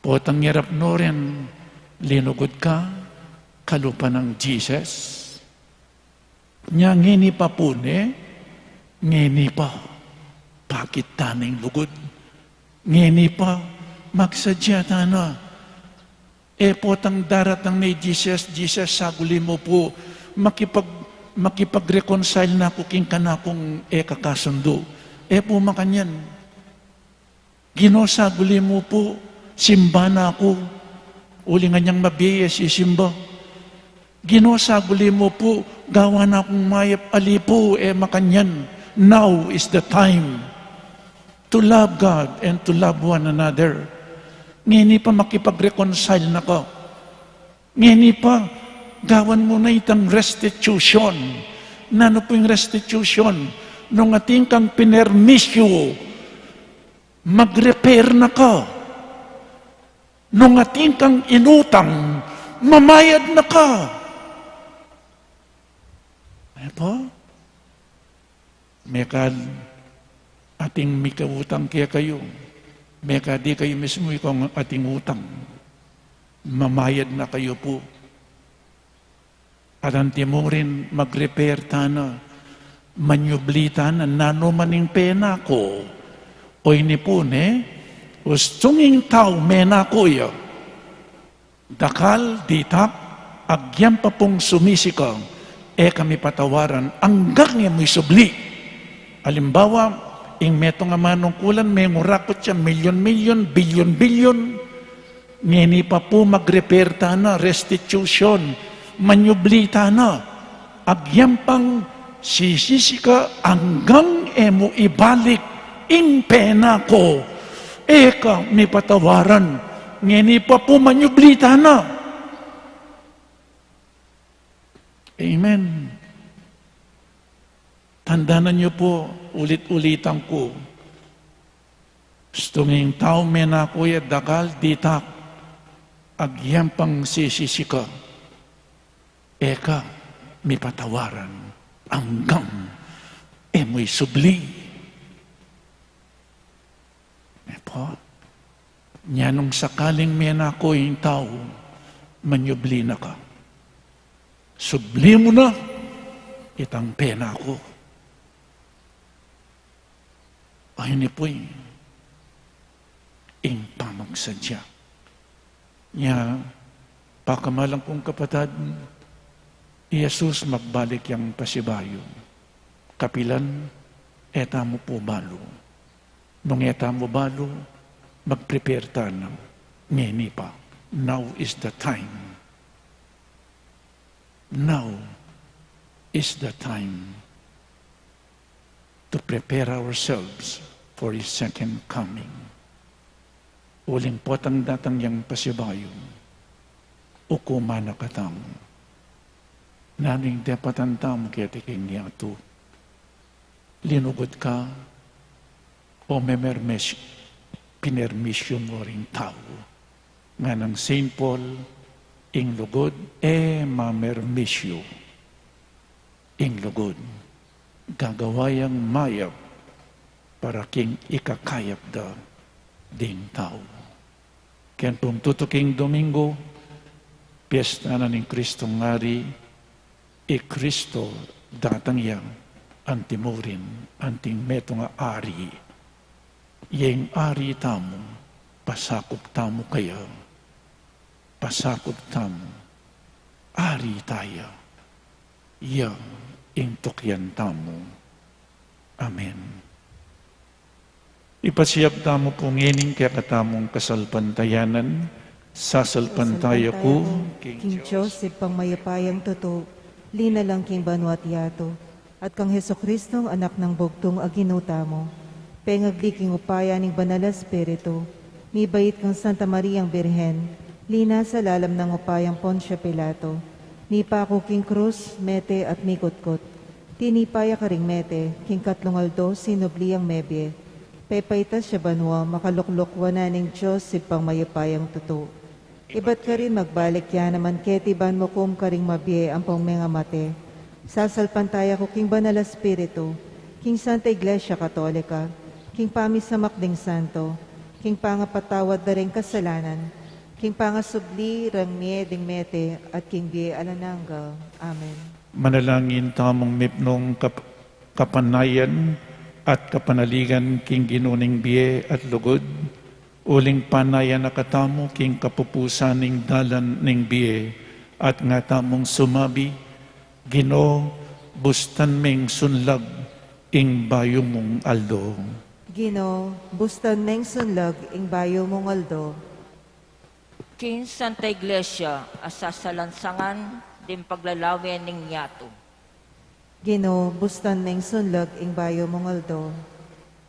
Potang iyarap no rin, linugud ka, kalupa nang Jesus. Nya ngeni pa pu ne, ngeni pa, pakit tana ing lugud. Ngeni pa, magsadya tana. E potang daratang ne i Jesus, Jesus, saguli mu pu, makipag-, makipag-reconcile na ku king kanakung e kakasundu. E pu makanyan. Ginu, saguli mu pu, Simba na ku. Uling anyang mabie ya sisimba. Ginu, saguli mu pu, gawan na kung mayap, ali pu, e makanyan. Now is the time to love God and to love one another. Ngeni pa makipag-reconcile na ka. Ngeni pa, gawan mu na itang restitution. Nanu pu ing restitution? Nung atin kang pinermisyu, mag-repair na ka. Nung atin kang inutang, mamayad na ka. E pu? Mekad atin mikautang kekayu, mekad ikayu mismu ing atin utang, mamayad na kayu pu. At antimurin mag-repair tana, manyubli tana, nanu man ing penako. O ini pu ne, ustung ing tau menako ya. Dakal, ditak, agyang pa pung sumisika, e ka mipatawaran anggang e mu isubli. Alimbawa, ing metung a manungkulan, mengurakut ya milyon-milyon, bilyon-bilyon, ngeni pa pu mag-repair tana, restitution, manyubli tana. Agyang pang sisisi ka anggang e mu ibalik ing penako. E ka mipatawaran, ngeni pa pu manyubli tana. Amen. Tandanan yu pu, ulit-ulitan ku. Ustung ing tau menako ya, dakal, ditak, agyang pang sisisi ka, e ka mipatawaran anggang e mu isubli. E pu? Nya nung sakaling menako ing tau, manyubli na ka. Subli mu na itang penako. Ay, ini pu ing pamagsadya. Nya, pakamalan kung kapatad, i Jesus magbalik yang pasibayu. Kapilan, e tamu pu balu. Nung e tamu balu, mag-prepare tana ngeni pa. Now is the time. Now is the time to prepare ourselves for His second coming. Uling potang datang yang pasibayu, ukuman na katamu. Nanu ing depatan tamu keti king yatu? Linugud ka o memermis-, pinermisyu mu ring tau? Nganang Saint Paul, ing lugud e mamermisyu. Ing lugud gagawa yang mayap para king ikakayap da ding tau. Ken pung tutuking Domingo, piesta na ning Kristong Ari, i Kristo datang ya, antimurin, anting metung a ari. Ing ari tamu, pasakup tamu kaya, pasakup tamu, ari taya. Ya ing tukian tamu. Amen. Ipasiag tamu pu ngening kekatamung kasalpantayanan. Sasalpantaya ku king Dios, Ibpang mayupayang tutu, linalang king banua't yatu, at kang Jesucristong Anak nang bugtung a Ginu tamu, pengagli king upaya ning Banal a Espiritu, mibait kang Santa Mariang Birhen, linasa lalam nang upayang Poncio Pilato, mipaku king krus, mete at mikutkut. Tinipa ya karing mete, king katlung aldo sinubli yang mebie. Pepaitas ya banua, makalukluk wanan ning Dios Ibpang mayupayang tutu. Ibat karin magbalik ya naman keti ban mukum karing mabie ampong mengamate. Sasalpantaya ku king Banal a Espiritu, king Santa Iglesia Katolika, king pamisamak ding santo, king pangapatawad da ring kasalanan, king pangasubli rang mie ding mete, at king bie alang angga. Amen. Manalangin tamung mipnung kap-, kapanayan at kapanaligan king Ginu ning bie at lugud, uling panayan na katamu king kapupusan ning dalan ning bie, at nga tamung sumabi, Ginu, bustan meng sunlag ing bayu mung aldo. Ginu, bustan meng sunlag ing bayu mung aldo. King Santa Iglesia a sasalansangan ding paglalawe ning yatu. Ginu, bustan meng sunlag ing bayu mung aldo.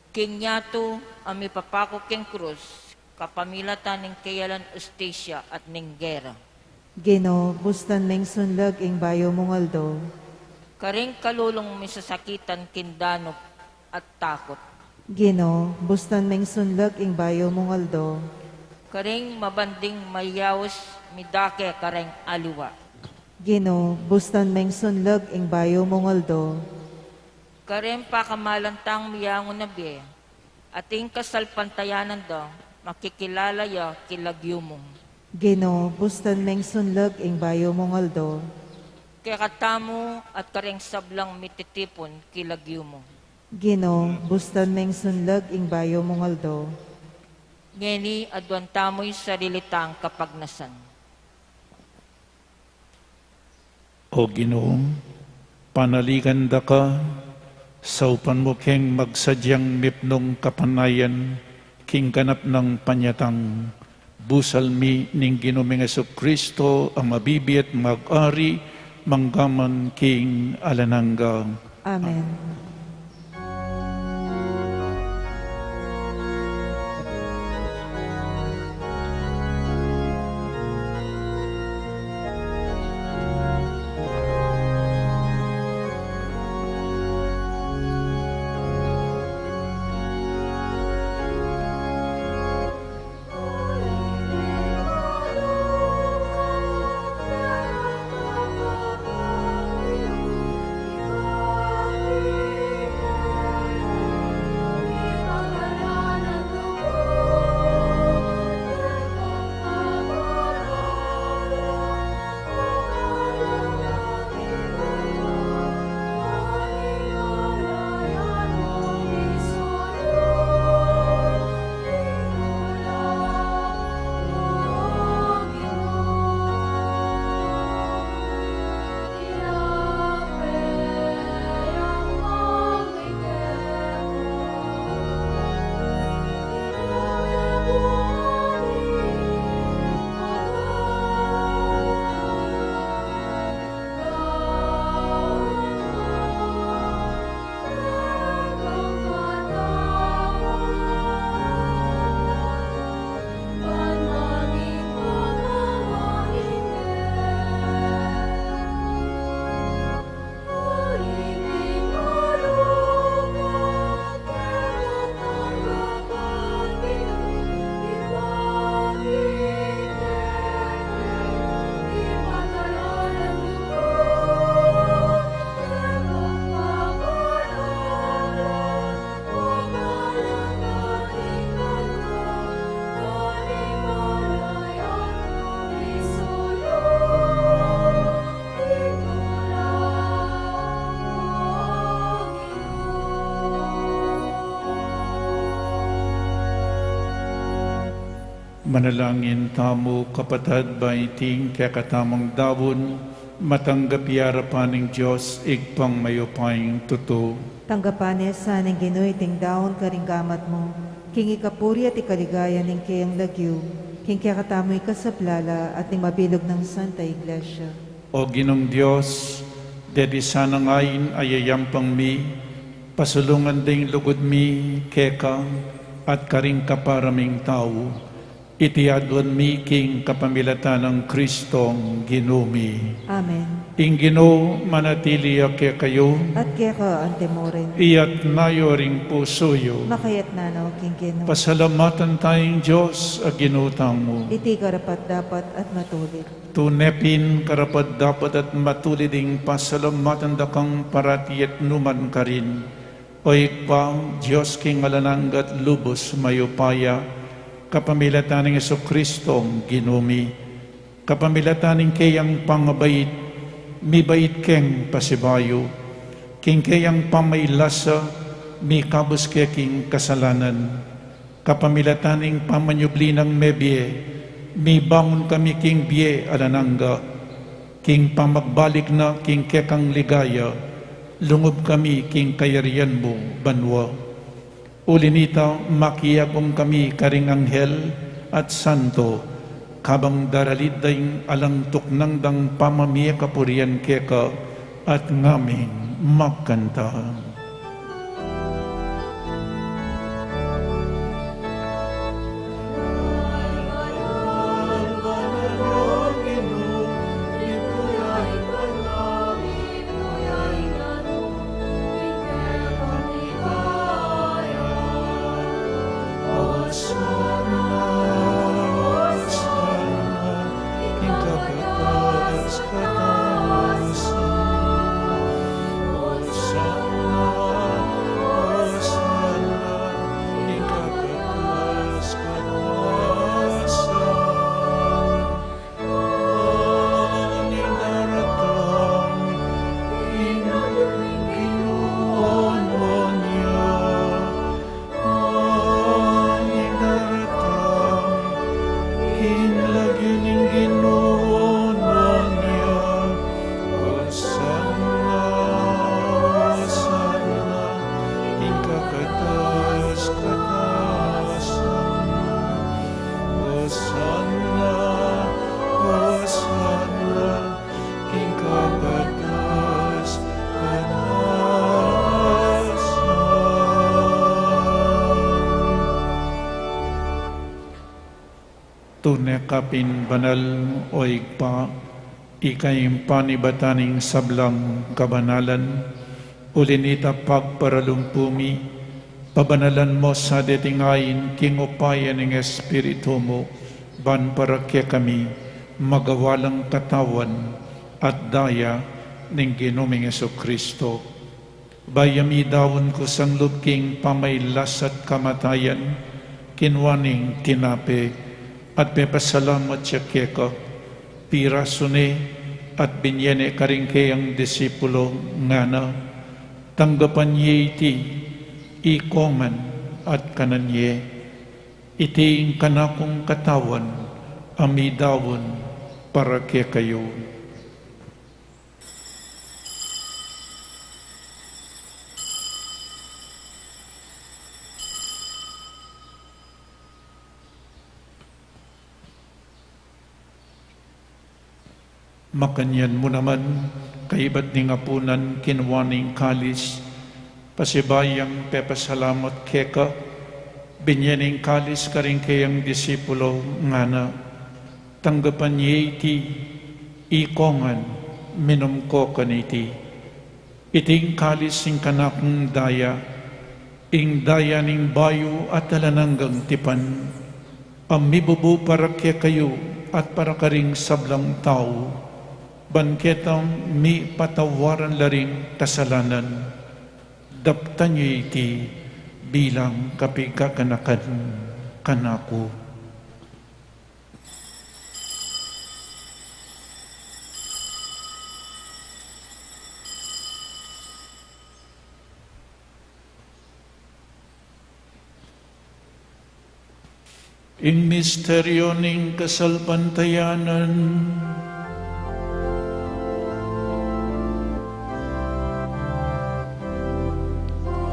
King yatu a mipapaku king krus, kapamilatan ning keyalan, ustisya at ning gera. Ginu, bustan meng sunlag ing bayu mung aldo. Karing kalulung misasakitan king danup at takut. Ginu, bustan meng sunlag ing bayu mung aldo. Karing mabanding mayaus midake kareng aliwa. Ginu, bustan meng sunlag ing bayu mung aldo. Kareng pakamalan tang miyangu na bie, at ing kasalpantayanan da, makikilala ya king lagyu mu. Ginu, bustan meng sunlag ing bayu mung aldo. Kekatamu at kareng sablang mititipun king lagyu mu. Ginu, bustan meng sunlag ing bayu mung aldo. Ngeni aduan tamu ing sarili tang kapagnasan. O Ginu, panaligan da ka, saupan mu keng magsadyang mipnung kapanayan king ganap nang panyatang. Busal mi ning Ginu ming Jesucristo a mabibie at mag-ari manggaman king alang angga. Amen. Manalangin tamu, kapatad, ba iting kekatamung daun matanggap ya arapan ning Dios, Ibpang mayupayang tutu. Tanggapan na sa ning Ginu iting daun karing gamat mu, king ikapuri at ikaligaya ning keyang lagyu, king kekatamung ikasaplala at ning mabilug nang Santa Iglesia. O Ginung Dios, deti sanang ain a yayampang mi, pasulungan ding lugud mi keka at karing kapara ming tau, iti aduan mi king kapamilatan nang Kristong Ginu mi. Amen. Ing Ginu manatili ya kekayu. At keka antimurin. Iyatas yu ring pusu yu. Makayatna no king Ginu. Pasalamatan taya ing Dios a Ginu tamu. Iti karapat-dapat at matulid. Tune pin karapat-dapat at matulid ing pasalamatan da kang parati at nu man karin, O Ibpa, Dios king alang angga at lubus mayupaya, kapamilatan nang Jesucristo Ginu mi. Kapamilatan ning keyang pangabait, mibait keng pasibayu. King keyang pamailasa, mikabus ke king kasalanan. Kapamilatan ning pamanyubli nang mebie, mibangun kami king bie alang angga. King pamagbalik na king kekang ligaya, lungub kami king kayarian mung banua. Uli na nita, makiagung kami karing anghel at santo, Kabang daralit da ing alang tuknang dang pamamie kapurian keka at ngamin magkanta. Hosanna, Hosanna, king kakatas-katasan. Tune ka pin banal, o Ibpa, ika ing panibatan ning sablang kabanalan, uli na nita pagparalumpu mi, pabanalan mo sa deting ain king upaya ning Espiritu mu, ban para kekami magawa lang katawan at daya ning Ginu ming Jesucristo. Bayu ya midaun kusang lub king pamailas at kamatayan, kinua ne ing tinape at pepasalamat ya keka, pirasu ne at binye ne karing keyang disipulo, ngana: Tanggapan ye iti, ikongan at kanan ye. Iti ing kanakung katawan a midaun para kekayu. Makanyan mu naman, kaibat ning apunan, kinua ne ing kalis, pasibayu yang pepasalamat keka, binye ne ing kalis karing keyang disipulo, ngana: Tanggapan ye iti, ikongan, minum ko kaniti. Iti ing kalis ning kanakung daya, ing daya ning bayu at alang anggang tipan, a mibubu para kekayu at para karing sablang tau, ban ketang mipatawaran la ring kasalanan. Daptan ye iti bilang kapigaganakan kanaku. Ing misteryu ning kasalpantayanan.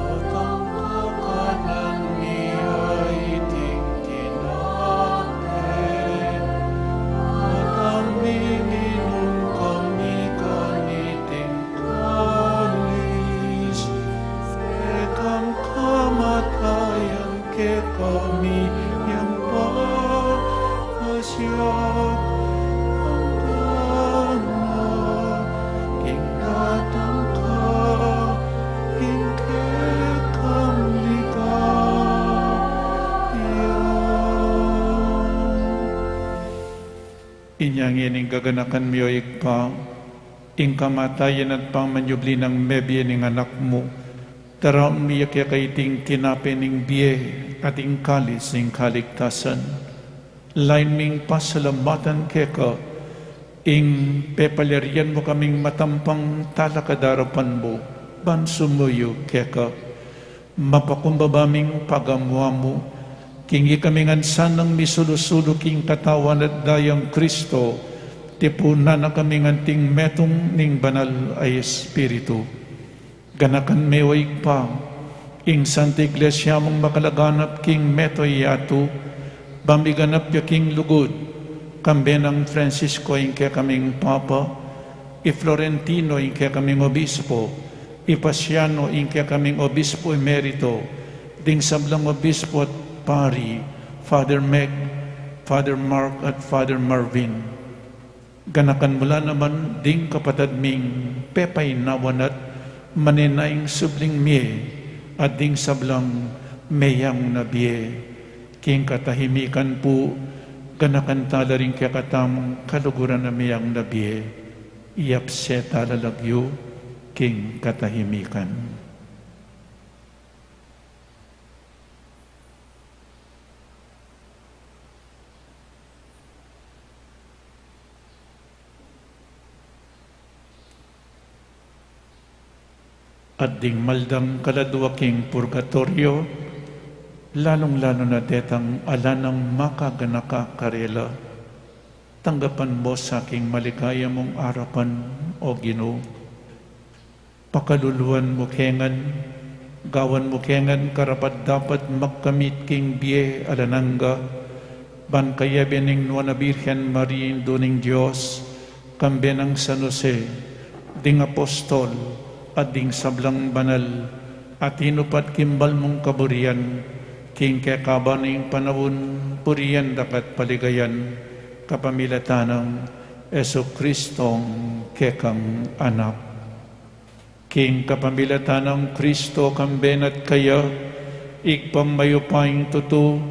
At ang kakanan mi ay iting tinape, at ang miminum kami kaniting kalis, kekang kamatayan kekami yang papasyag, anggang king datang ka king kekang ligaya. Inya ngeni gaganakan mi, o Ibpa, ing kamatayan at pamanyubli nang mebie ning Anak mu, taraun mi ya keka iting tinape ning bie at ing kalis ning kaligtasan. Lain ming pasalamatan keka ing pepalyarian mu kaming matampang talakad king arapan mu ban sumuyu keka. Mapakumbaba ming pagamuan mu, king ikami ngan sanang misulu-sulu king katawan at dayang Kristo, tipunan na kaming anting metung ning Banal a Espiritu. Ganakan me, o Ibpa, ing Santa Iglesia mung makalaganap king mabilug a yatu, ban miganap ya king lugud, Kambe nang Francisco ing kekaming Papa, i Florentino ing kekaming Obispo, i Pasiano ing kekaming Obispo Emerito, ding sablang obispo at pari, Father Meg, Father Mark at Father Marvin. Ganakan mu la naman ding kapatad ming pepainawan at manenaing subling mie, at ding sablang meyang na bie. King katahimikan pu, ganakan tala ring kekatamung kaluguran a meyang na bie. Iyapse tala lagyu king katahimikan. At ding maldang kaladua king purgatoryo, lalung-lalu na detang ala nang makaganaka karela, tanggapan mu sa king maligaya mung arapan, O Ginu. Pakaluluan mu kengan, gawan mu kengan karapat-dapat magkamit king bie alang angga, ban kayabe ning Nuan a Birhen Maria, Indu ning Dios, kambe nang San Jose, ding apostol, at ding sablang banal a tinupat king banal mung kaburian, king kekaba ning panaun, purian da ka at paligayan, kapamilatan nang Jesucristong kekang Anak. King kapamilatan nang Kristo, kambe na at kaya, Ibpang mayupayang tutu,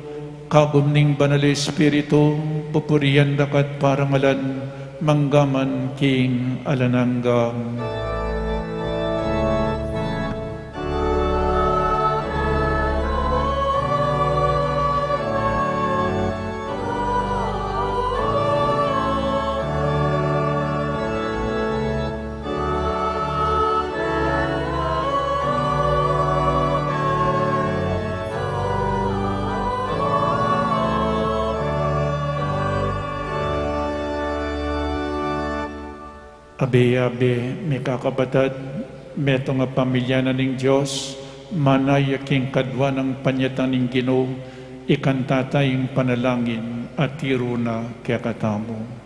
kagum ning Banal a Espiritu, pupurian da ka at parangalan, mangga man king alang angga. Abe-abe, mikakapatad, metung a pamilya na ning Dios, manaya king kadua nang panyatang ning Ginu, ikanta ta ing panalangin a tiru na kekatamu.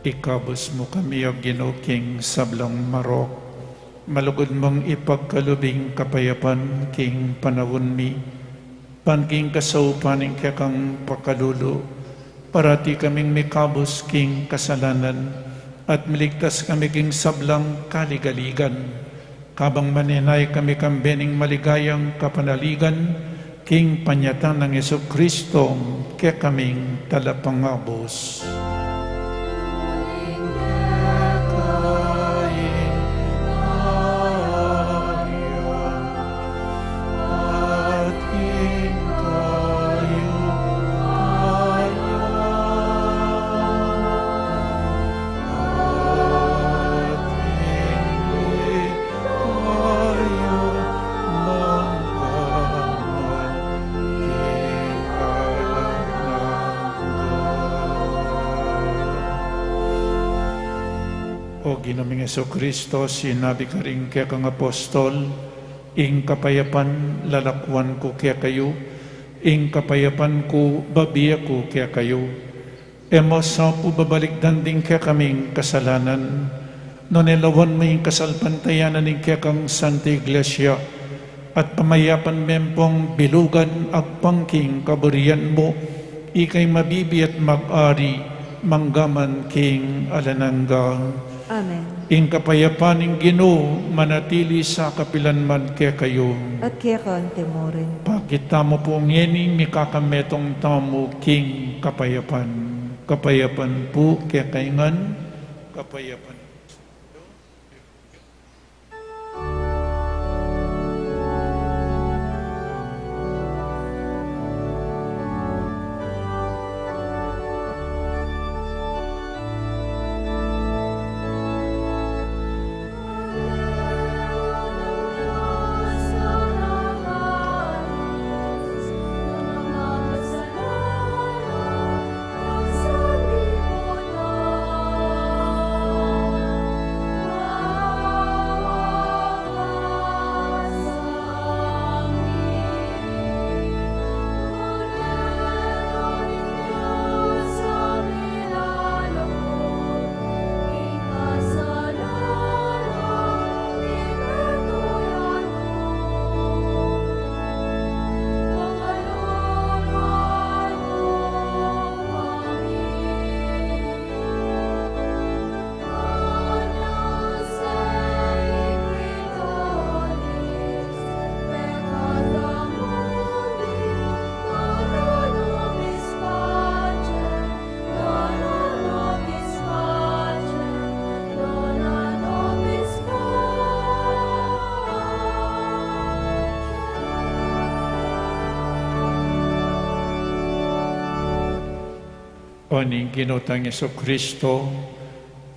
Ikabus mu kami, O Ginu, king sablang marok. Malugud mung ipagkalub ing kapayapan king panaun mi, ban king kasaupan ning kekang pakalulu, parati kaming mikabus king kasalanan, at miligtas kami king sablang kaligaligan, Kabang manenaya kami kambe ning maligayang kapanaligan, king panyatang nang Jesucristo, kekaming talapangabus. O Ginu ming Jesucristo, sinabi ka karing kekang apostol, ing kapayapan lalakwan ku kekayu, ing kapayapan ku bibie ku kekayu. E mu sa pu babalikdan ding kekaming kasalanan, nune lawan mu ing kasalpantayanan ning kekang Santa Iglesia, at pamayapan me pung bilugan agpang king kaburian mu, ika ing mabibie at mag-ari, mangga man king alang angga. Amen. Ing kapayapan ning Ginu manatili sa kapilan man kekayu. At keka antimurin. Pakit tamu pu ngeni ing mikakametung tamu king kapayapan. Kapayapan pu kekayu ngan, kapayapan. O ning Ginu tang Jesucristo,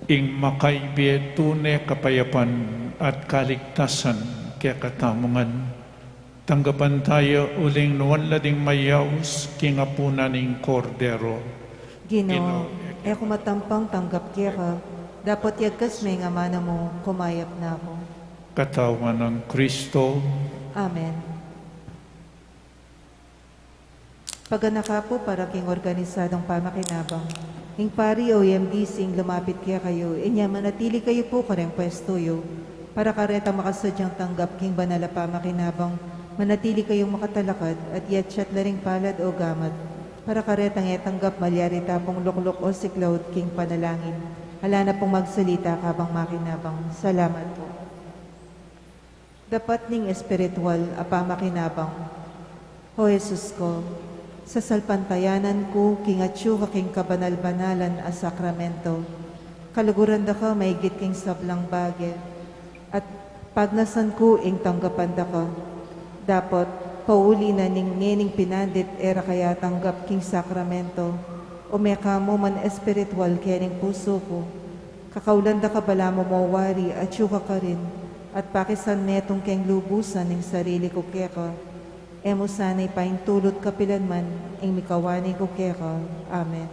ing makaibie tune kapayapan at kaligtasan kekatamu ngan. Tanggapan taya uling nuan la ding mayaus king apunan ning Kordero. Ginu, Ginu, e ku matampang tanggap keka, dapot yagkas me ing amanu mu, kumayap na ku. Katawan nang Kristo. Amen. Paganaka pu para king organisadong pamakinabang. Ing pari o M D C ing lumapit kekayu, inya manatili kayu pu kareng pwestu yu. Para karetang makasadyang tanggap king banal a pamakinabang, manatili kayung makatalakad at yatsat la ring palad o gamat. Para karetang e tanggap malyari ta pung lukluk o siklaud king panalangin. Ala na pung magsalita kabang makinabang. Salamat pu. Dapat ning espiritual a pamakinabang. O Jesus ko, sasalpantayanan ku king atyu ka king kabanal-banalan a sakramento. Kaluguran da ka maigit king sablang bage, at pagnasan ku ing tanggapan da ka. Dapot, pauli na ning ngening pinandit e ra ka yatanggap king sakramento, ume ka mu man espiritual kening pusu ku. Kakaulan da ka balamu mo wari atyu ka karin, at pakisan metung keng lubusan ing sarili ku keka. E mu sana ipaintulut kapilan man ing mikawani ku keka. Amen.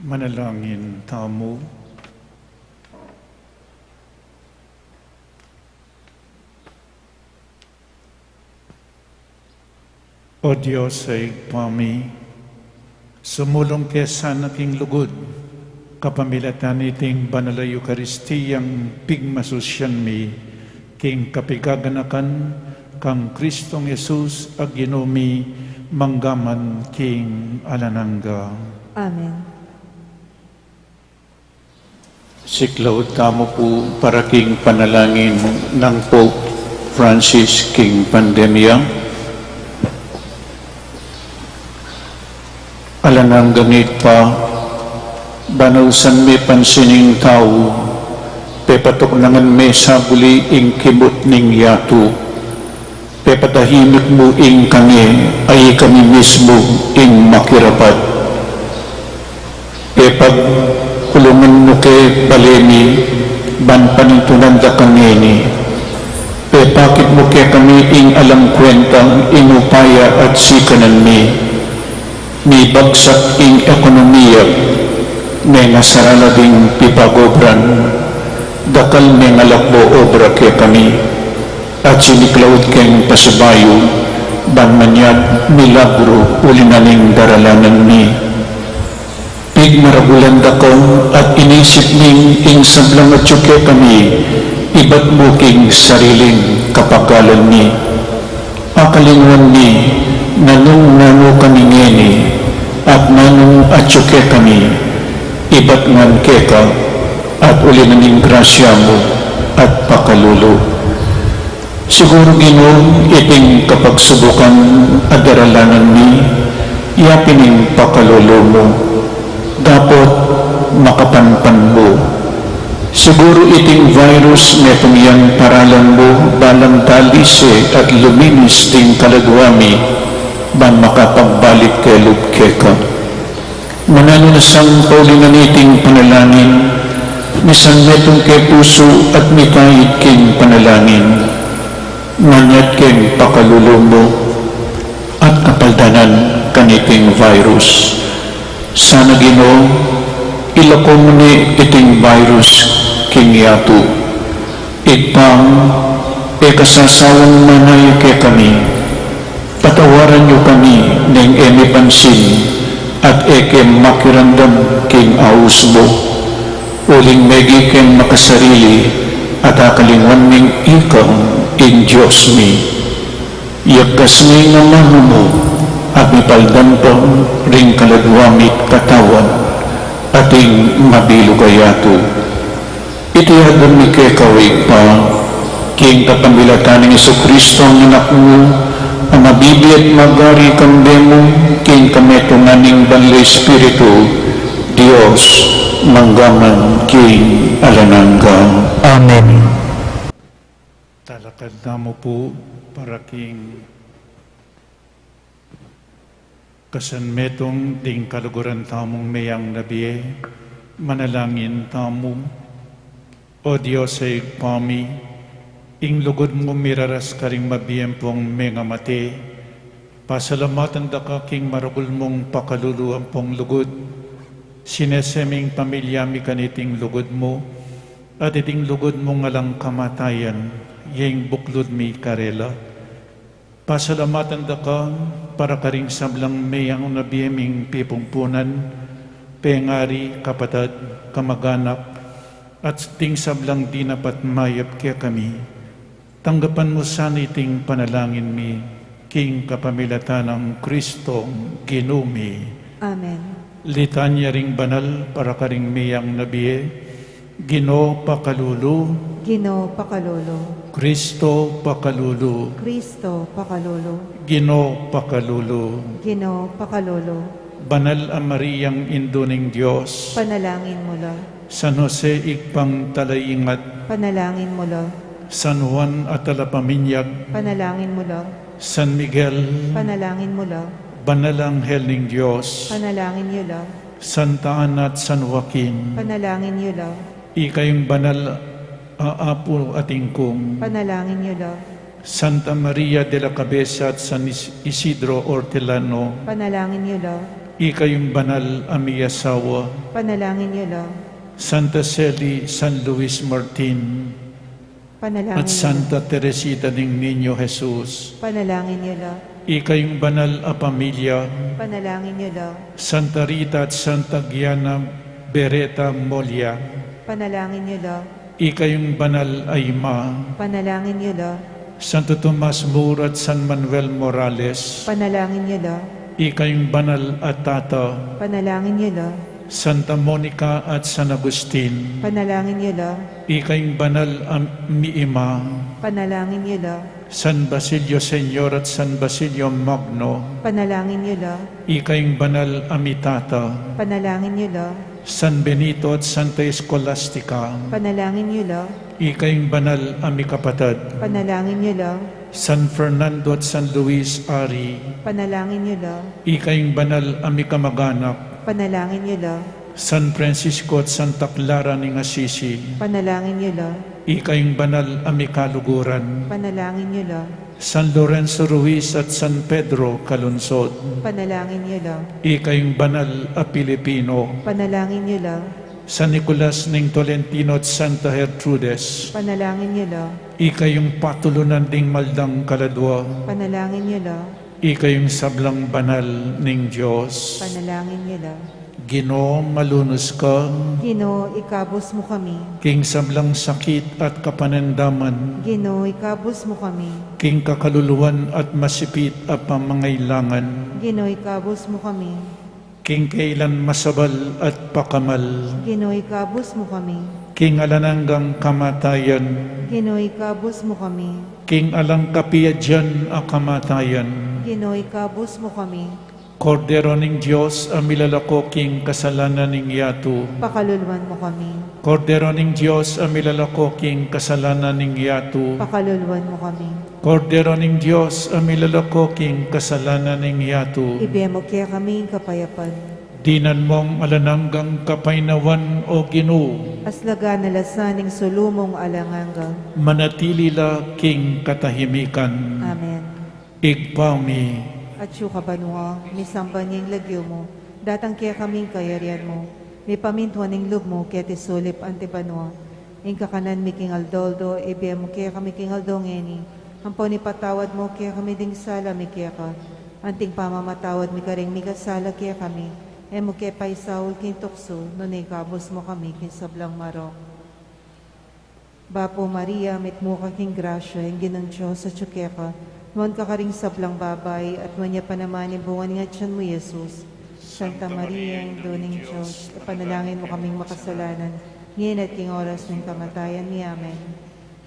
Manalangin tamu. O Dios a Ibpa mi, sumulung ke sana king lugud, kapamilatan niting banal a Eukaristiyang pigmasusyan mi, king kapigaganakan kang Kristong Jesus a Ginu mi, manggaman king alang angga. Amen. Siklaud tamu pu para king panalangin nang Pope Francis king pandemya. Alang anggang Ibpa, ban ausan me pansin ing tau, pepatuknangan me sabuli ing kimut ning yatu. Pepatahimik mu ing kange, a ikami mismu ing makirapat. Pepagkulungan mu ke bale mi, ban panintunan da kang ngeni. Pepakit mu kekami ing alang kwentang upaya at sikanan mi. Mibagsak ing ekonomiya, mengasarala ding pipagobran, dakal mengalakbo obra kekami, at siniklaud keng pasibayu, ban manyad milagru uli na ning daralanan mi. Pigmaragulan da ka at inisip ming ing sablang atyu kekami, ibat mu king sariling kapagalan mi. Akalingwan mi, nanung nanu kami ngeni, at nanung atyu kekami, ibat ngan keka, at uli na ning grasya mu, at pakalulu. Siguru, Ginu, iting kapagsubukan a daralanan mi, yapin ing pakalulu mu, dapot makapanpan mu. Siguru iting virus metung yang paralan mu, balang dalise at luminis ding kaladua mi, ban makapagbalik ke lub keka. Mananu na sang paulingan iting panalangin, misan metung ke pusu at mitaid king panalangin. Manyad keng pakalulu mu at kapaldanan kaniting virus. Sana, Ginu, ilako mu ne iting virus king yatu. Ibpa, e ka sasawang manaya kekami. Patawaran yu kami ning e mi pansin at e ke makiramdam king aus mu. Uling megi keng makasarili at akalingwan ming ikang ing Dios mi. Yagas ne ing amanu mu at mipaldan pa ring kaladua mi't katawan at ing mabilug a yatu. Iti adwan mi keka, Ibpa, king kapamilatan nang Jesucristo a Anak mu, a mabibie at magari kambe mu, king kametungan ning Banal a Espiritu, Dios, manggaman king alang angga. Amen. Talakad tamu pu para king kasanmetung ding kaluguran tamung meyang na bie, manalangin tamu. O Dios a Ibpa mi, ing lugud mu miraras karing mabie ampong mengamate, pasalamatan da ka king maragul mung pakalulu ampong lugud. Sinese ming pamilya mi kaniting lugud mu, at iting lugud mung alang kamatayan, ya ing buklud mi karela. Pasalamatan da ka para karing sablang meyang na bie ming pipumpunan, pengari, kapatad, kamaganak, at ding sablang dinapat mayap kekami. Tanggapan mu sana iting panalangin mi, king kapamilatan nang Kristong Ginu mi. Amen. Litanya ring banal para karing meyang na bie. Ginu, pakalulu. Ginu, pakalulu. Kristo, pakalulu. Kristo, pakalulu. Ginu, pakalulu. Ginu, pakalulu. Banal a Mariang Indu ning Dios. Panalangin mu la. San Jose, Ibpang talaingat. Panalangin mu la. San Juan a Talapaminyag. Panalangin mu la. San Miguel. Panalangin mu la. Banal a Anghel ning Dios. Panalangin yu la. Santa Ana at San Joaquin. Panalangin yu la. Ikayung banal a apu at ingkung. Panalangin yu la. Santa Maria de la Cabeza at San Is-, Isidro Hortelano. Panalangin yu la. Ikayung banal a miyasawa, panalangin yu la. Santa Celi, San Luis Martin, panalangin yu la. At Santa Teresita ning Niño Jesus, panalangin yu la. Ikayung banal a pamilya, panalangin yu la. Santa Rita at Santa Gianna Beretta Molia, panalangin yu la. Ikayung banal a ima, panalangin yu la. Santo Tomas More at San Manuel Morales, panalangin yu la. Ikayung banal a tata, panalangin yu la. Santa Monica at San Agustin, panalangin yu la. Ikayung banal a miima, panalangin yu la. San Basilio Senior at San Basilio Magno, panalangin yu la. Ikayung banal a mitata, panalangin yu la. San Benito at Santa Escolastica, panalangin yu la. Ikayung banal a mikapatad, panalangin yu la. San Fernando at San Luis Ari, panalangin yu la. Ikayung banal a mikamaganak, panalangin yu la. San Francisco at Santa Clara ning Assisi, panalangin yu la. Ikayung banal a mikaluguran, panalangin yu la. San Lorenzo Ruiz at San Pedro Calungsod, panalangin yu la. Ikayung banal a Pilipino, panalangin yu la. San Nicolas ning Tolentino at Santa Gertrudes, panalangin yu la. Ikayung patulunan ding maldang kaladua, panalangin yu la. Ikayung sablang banal ning Dios, panalangin yu la. Ginu, malunus ka. Ginu, ikabus mu kami. King sablang sakit at kapanandaman, Ginu, ikabus mu kami. King kakaluluan at masipit a pamangailangan, Ginu, ikabus mu kami. King kailan masabal at pakamal, Ginu, ikabus mu kami. King alang anggang kamatayan, Ginu, ikabus mu kami. King alang kapiadyang a kamatayan, Ginu, ikabus mu kami. Kordero ning Dios a milalako king kasalanan ning yatu, pakaluluan mu kami. Kordero ning Dios a milalako king kasalanan ning yatu, pakaluluan mu kami. Kordero ning Dios a milalako king kasalanan ning yatu, ibie mu kekami ing kapayapan. Dinan mung alang anggang kapaynawan, O Ginu. Aslagan na la sa ning sulu mung alang angga. Manatili la king katahimikan. Amen. Ibpa mi, atsu ka banua, misamban ya ing lagyu mu, datang kekami ing kayarian mu, mipamintuan ing lub mu keti sulip anti banua. Ing kakanan mi king aldo-aldo ibie mu kekami king aldo ngeni, ampon ipatawad mu kekami ding sala mi keka, anti ing pamamatawad mi karing mikasala kekami, e mu ke paisaul king tuksu, nune ikabus mu kami king sablang marok. Bapu Maria, mitmu ka king grasya, ing Ginung Dios atyu keka, nuan ka karing sablang babai, at nuan ya pa naman ing bunga ning atian mu, Jesus. Santa Maria, Indu ning Dios, ipanalangin mu kaming makasalanan, ngeni at king oras ning kamatayan mi. Amen.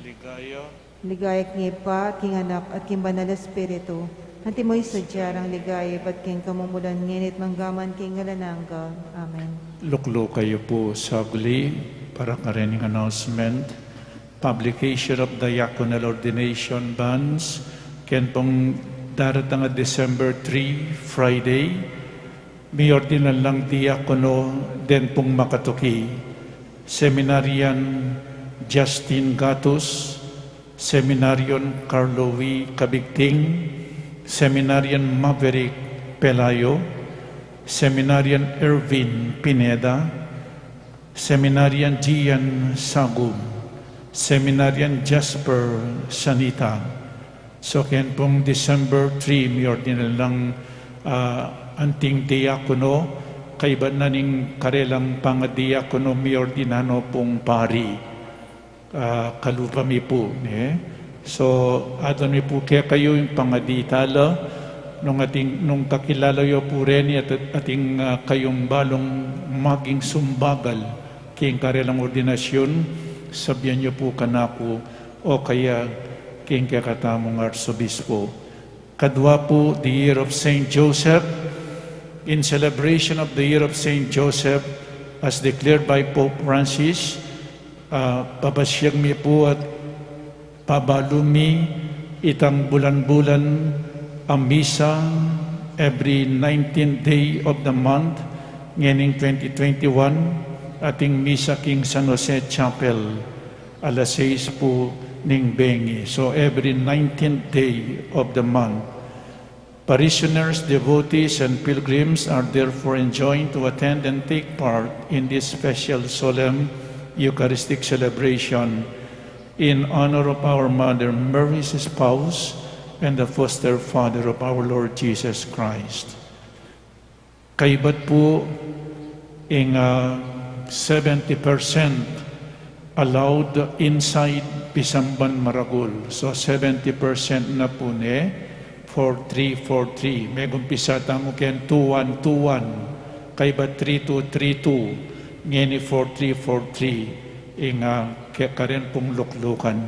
Ligaya, ligaya king Ibpa, at king Anak, at king Banal Espiritu, anti mo ing sadya rang ligaya ibat king kamumulan, ngeni at mangga man king alang angga. Amen. Lukluk kayu pu saglit para karening announcement. Publication of diaconal ordination bans. Ken pung daratang a December three, Friday, miordinan lang diakono den pung makatuki. Seminarian Justin Gatus, Seminarian Carlo V. Cabigting, Seminarian Maverick Pelayo, Seminarian Ervin Pineda, Seminarian Gian Sagum, Seminarian Jasper Sanita. So, ken pung December three, miordinan lang, ah, anting diakono, kaibat na ning karelang pangadiakono, miordinan no pung pari. Ah, kalupa mi pu, ne? So, adwan mi pu kekayu ing pangadi tala, nung ating, nung kakilala yu pu reni at, ating, ah, kayung balung maging sumbagal king karelang ordinasyun, sabian yu pu kanaku, o kaya king kekatamung arsobispo. Kadua pu, the year of Saint Joseph. In celebration of the year of Saint Joseph, as declared by Pope Francis, ah, papasyag mi pu at pabalu mi itang bulan-bulan a misa every nineteenth day of the month, ngening twenty twenty-one, ating misa king San Jose Chapel, alas sais pu ning bengi. So, every nineteenth day of the month. Parishioners, devotees, and pilgrims are therefore enjoined to attend and take part in this special solemn Eucharistic celebration in honor of our Mother Mary's spouse and the foster father of our Lord Jesus Christ. Kaybat pu ing, ah, seventy percent allowed inside pisamban maragul. So, seventy percent na pu ne, four three four three. Megumpisa tamu keng two one two one, kaybat three two three two, ngeni four three four three, ing, ah, kekaren pung luklukan.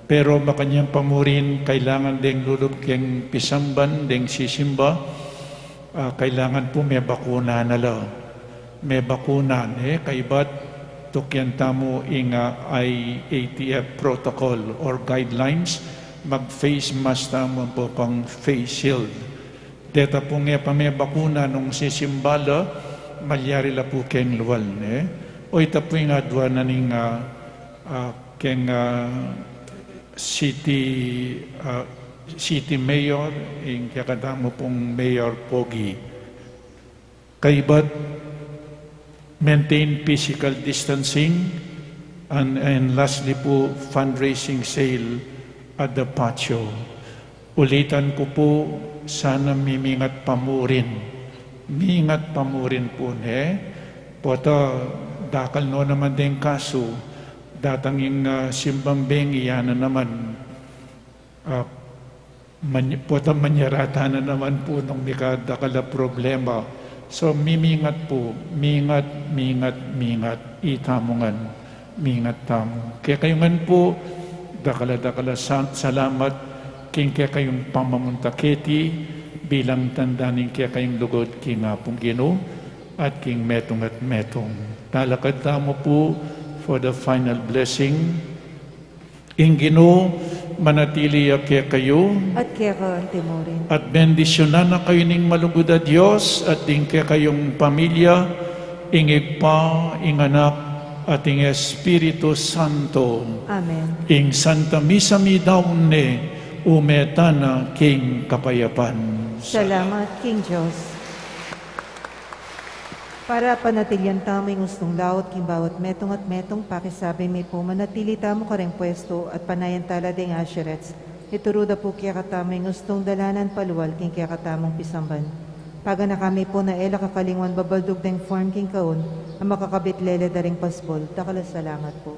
Pero makanyan pa mu rin, kailangan deng lulub keng pisamban, deng sisimba, ah, kailangan pu mebakuna na la. Mebakuna, e, kaybat tukyan tamu ing, ah, I A T F protocol or guidelines, mag-face mask tamu ampo pang face shield. Deta pung e pa mebakuna nung sisimba la, malyari la pu keng lual, e. O ita pu ing adwan na ning, ah, ah, keng, ah, city, ah, city mayor, ing kekatamu pung Mayor Pogi. Kaybat, maintain physical distancing, and, and lastly pu, fundraising sale at the patio. Ulitan ku pu, sana mimingat pa mu rin. Mingat pa mu rin pu ne, pota dakal no naman deng kasu, datang ing, ah, simbang bengi, ya na naman, ah, many-, pota manyarata na naman pu nung mikadakal a problema. So, mimingat pu, mingat, mingat, mingat, itamu ngan, mingat tamu. Kekayu ngan pu, dakal a dakal a sa-, salamat king kekayung pamamunta keti, bilang tanda ning kekayung lugud king Apung Ginu at king metung at metung. Talakad tamu pu for the final blessing. Ing Ginu manatili ya kekayu. At keka anti mu rin. At bendisyunan na kayu ning malugud a Dios, at ding kekayung pamilya, ing Ibpa, ing Anak, at ing Espiritu Santo. Amen. Ing Santa Misa mi daun ne, ume tana king kapayapan. Salamat king Dios. Para panatilian tamu ing ustung laut king bawat metung at metung, pakisabi mi pu, manatili tamu kareng pwestu at panayan tala deng usherettes. Ituru da pu kekatamu ing ustung dalanan palual king kekatamung pisamban. Paganaka mi pu na e la kakalingwan babaldug deng form king kaun a makakabit lele da ring pasbul. Dakal a salamat pu.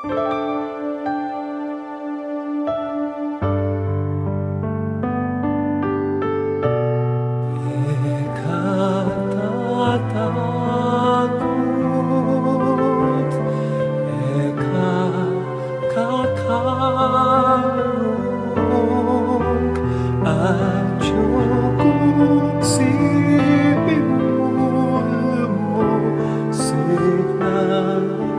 E ka tatakut, e ka kakarung, atiu ku siping mu, lumusignan mu.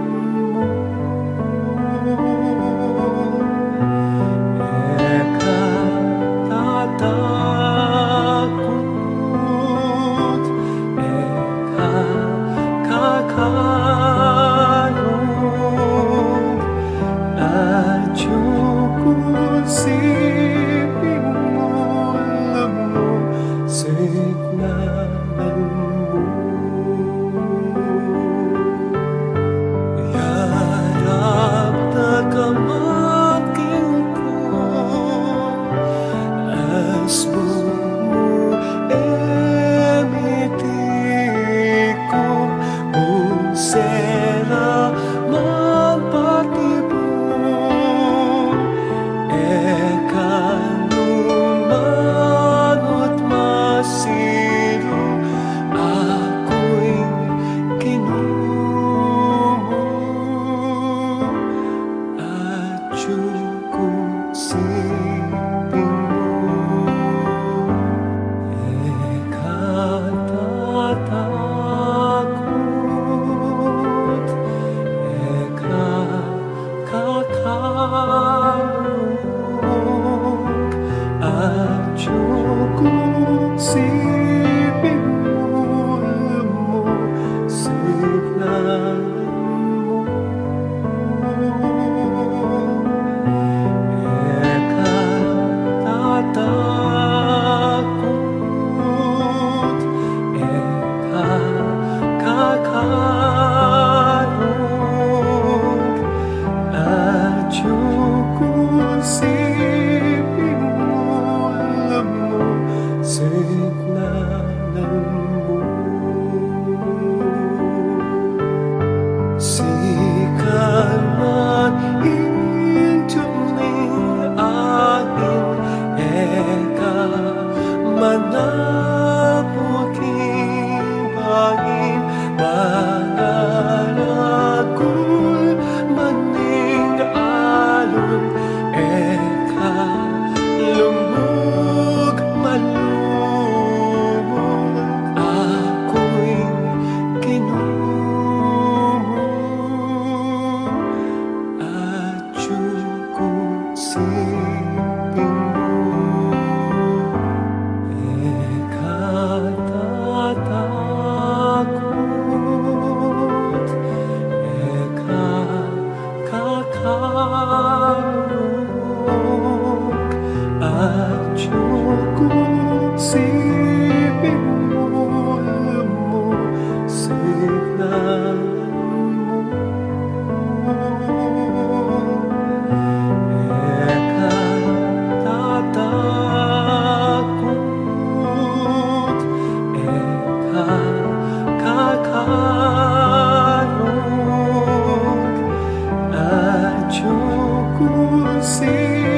E ka tatakut, e ka kakarung, atiu ku siping mu, lumusignan mu. Yarap na ka man king puas mu, e miti ku, ung sera man patibu, e ka numanut masiru, aku ing Ginu mu, atiu ku siping mu. E ka tatakut, e ka kakarung, atiu ku siping mu, lumusignan mu. E ka tatakut, e ka kakarung, atiu ku siping mu, lumusignan mu. Sikan man ing tiup ning ain, e ka manapul king bain, mangaragul man ing alun, e ka lumug malumug, aku ing Ginu mu, atiu ku siping mu. E ka tatakut, e ka kakarung, atiu ku siping mu, lumusignan mu. E ka tatakut, e ka kakarung, atiu ku siping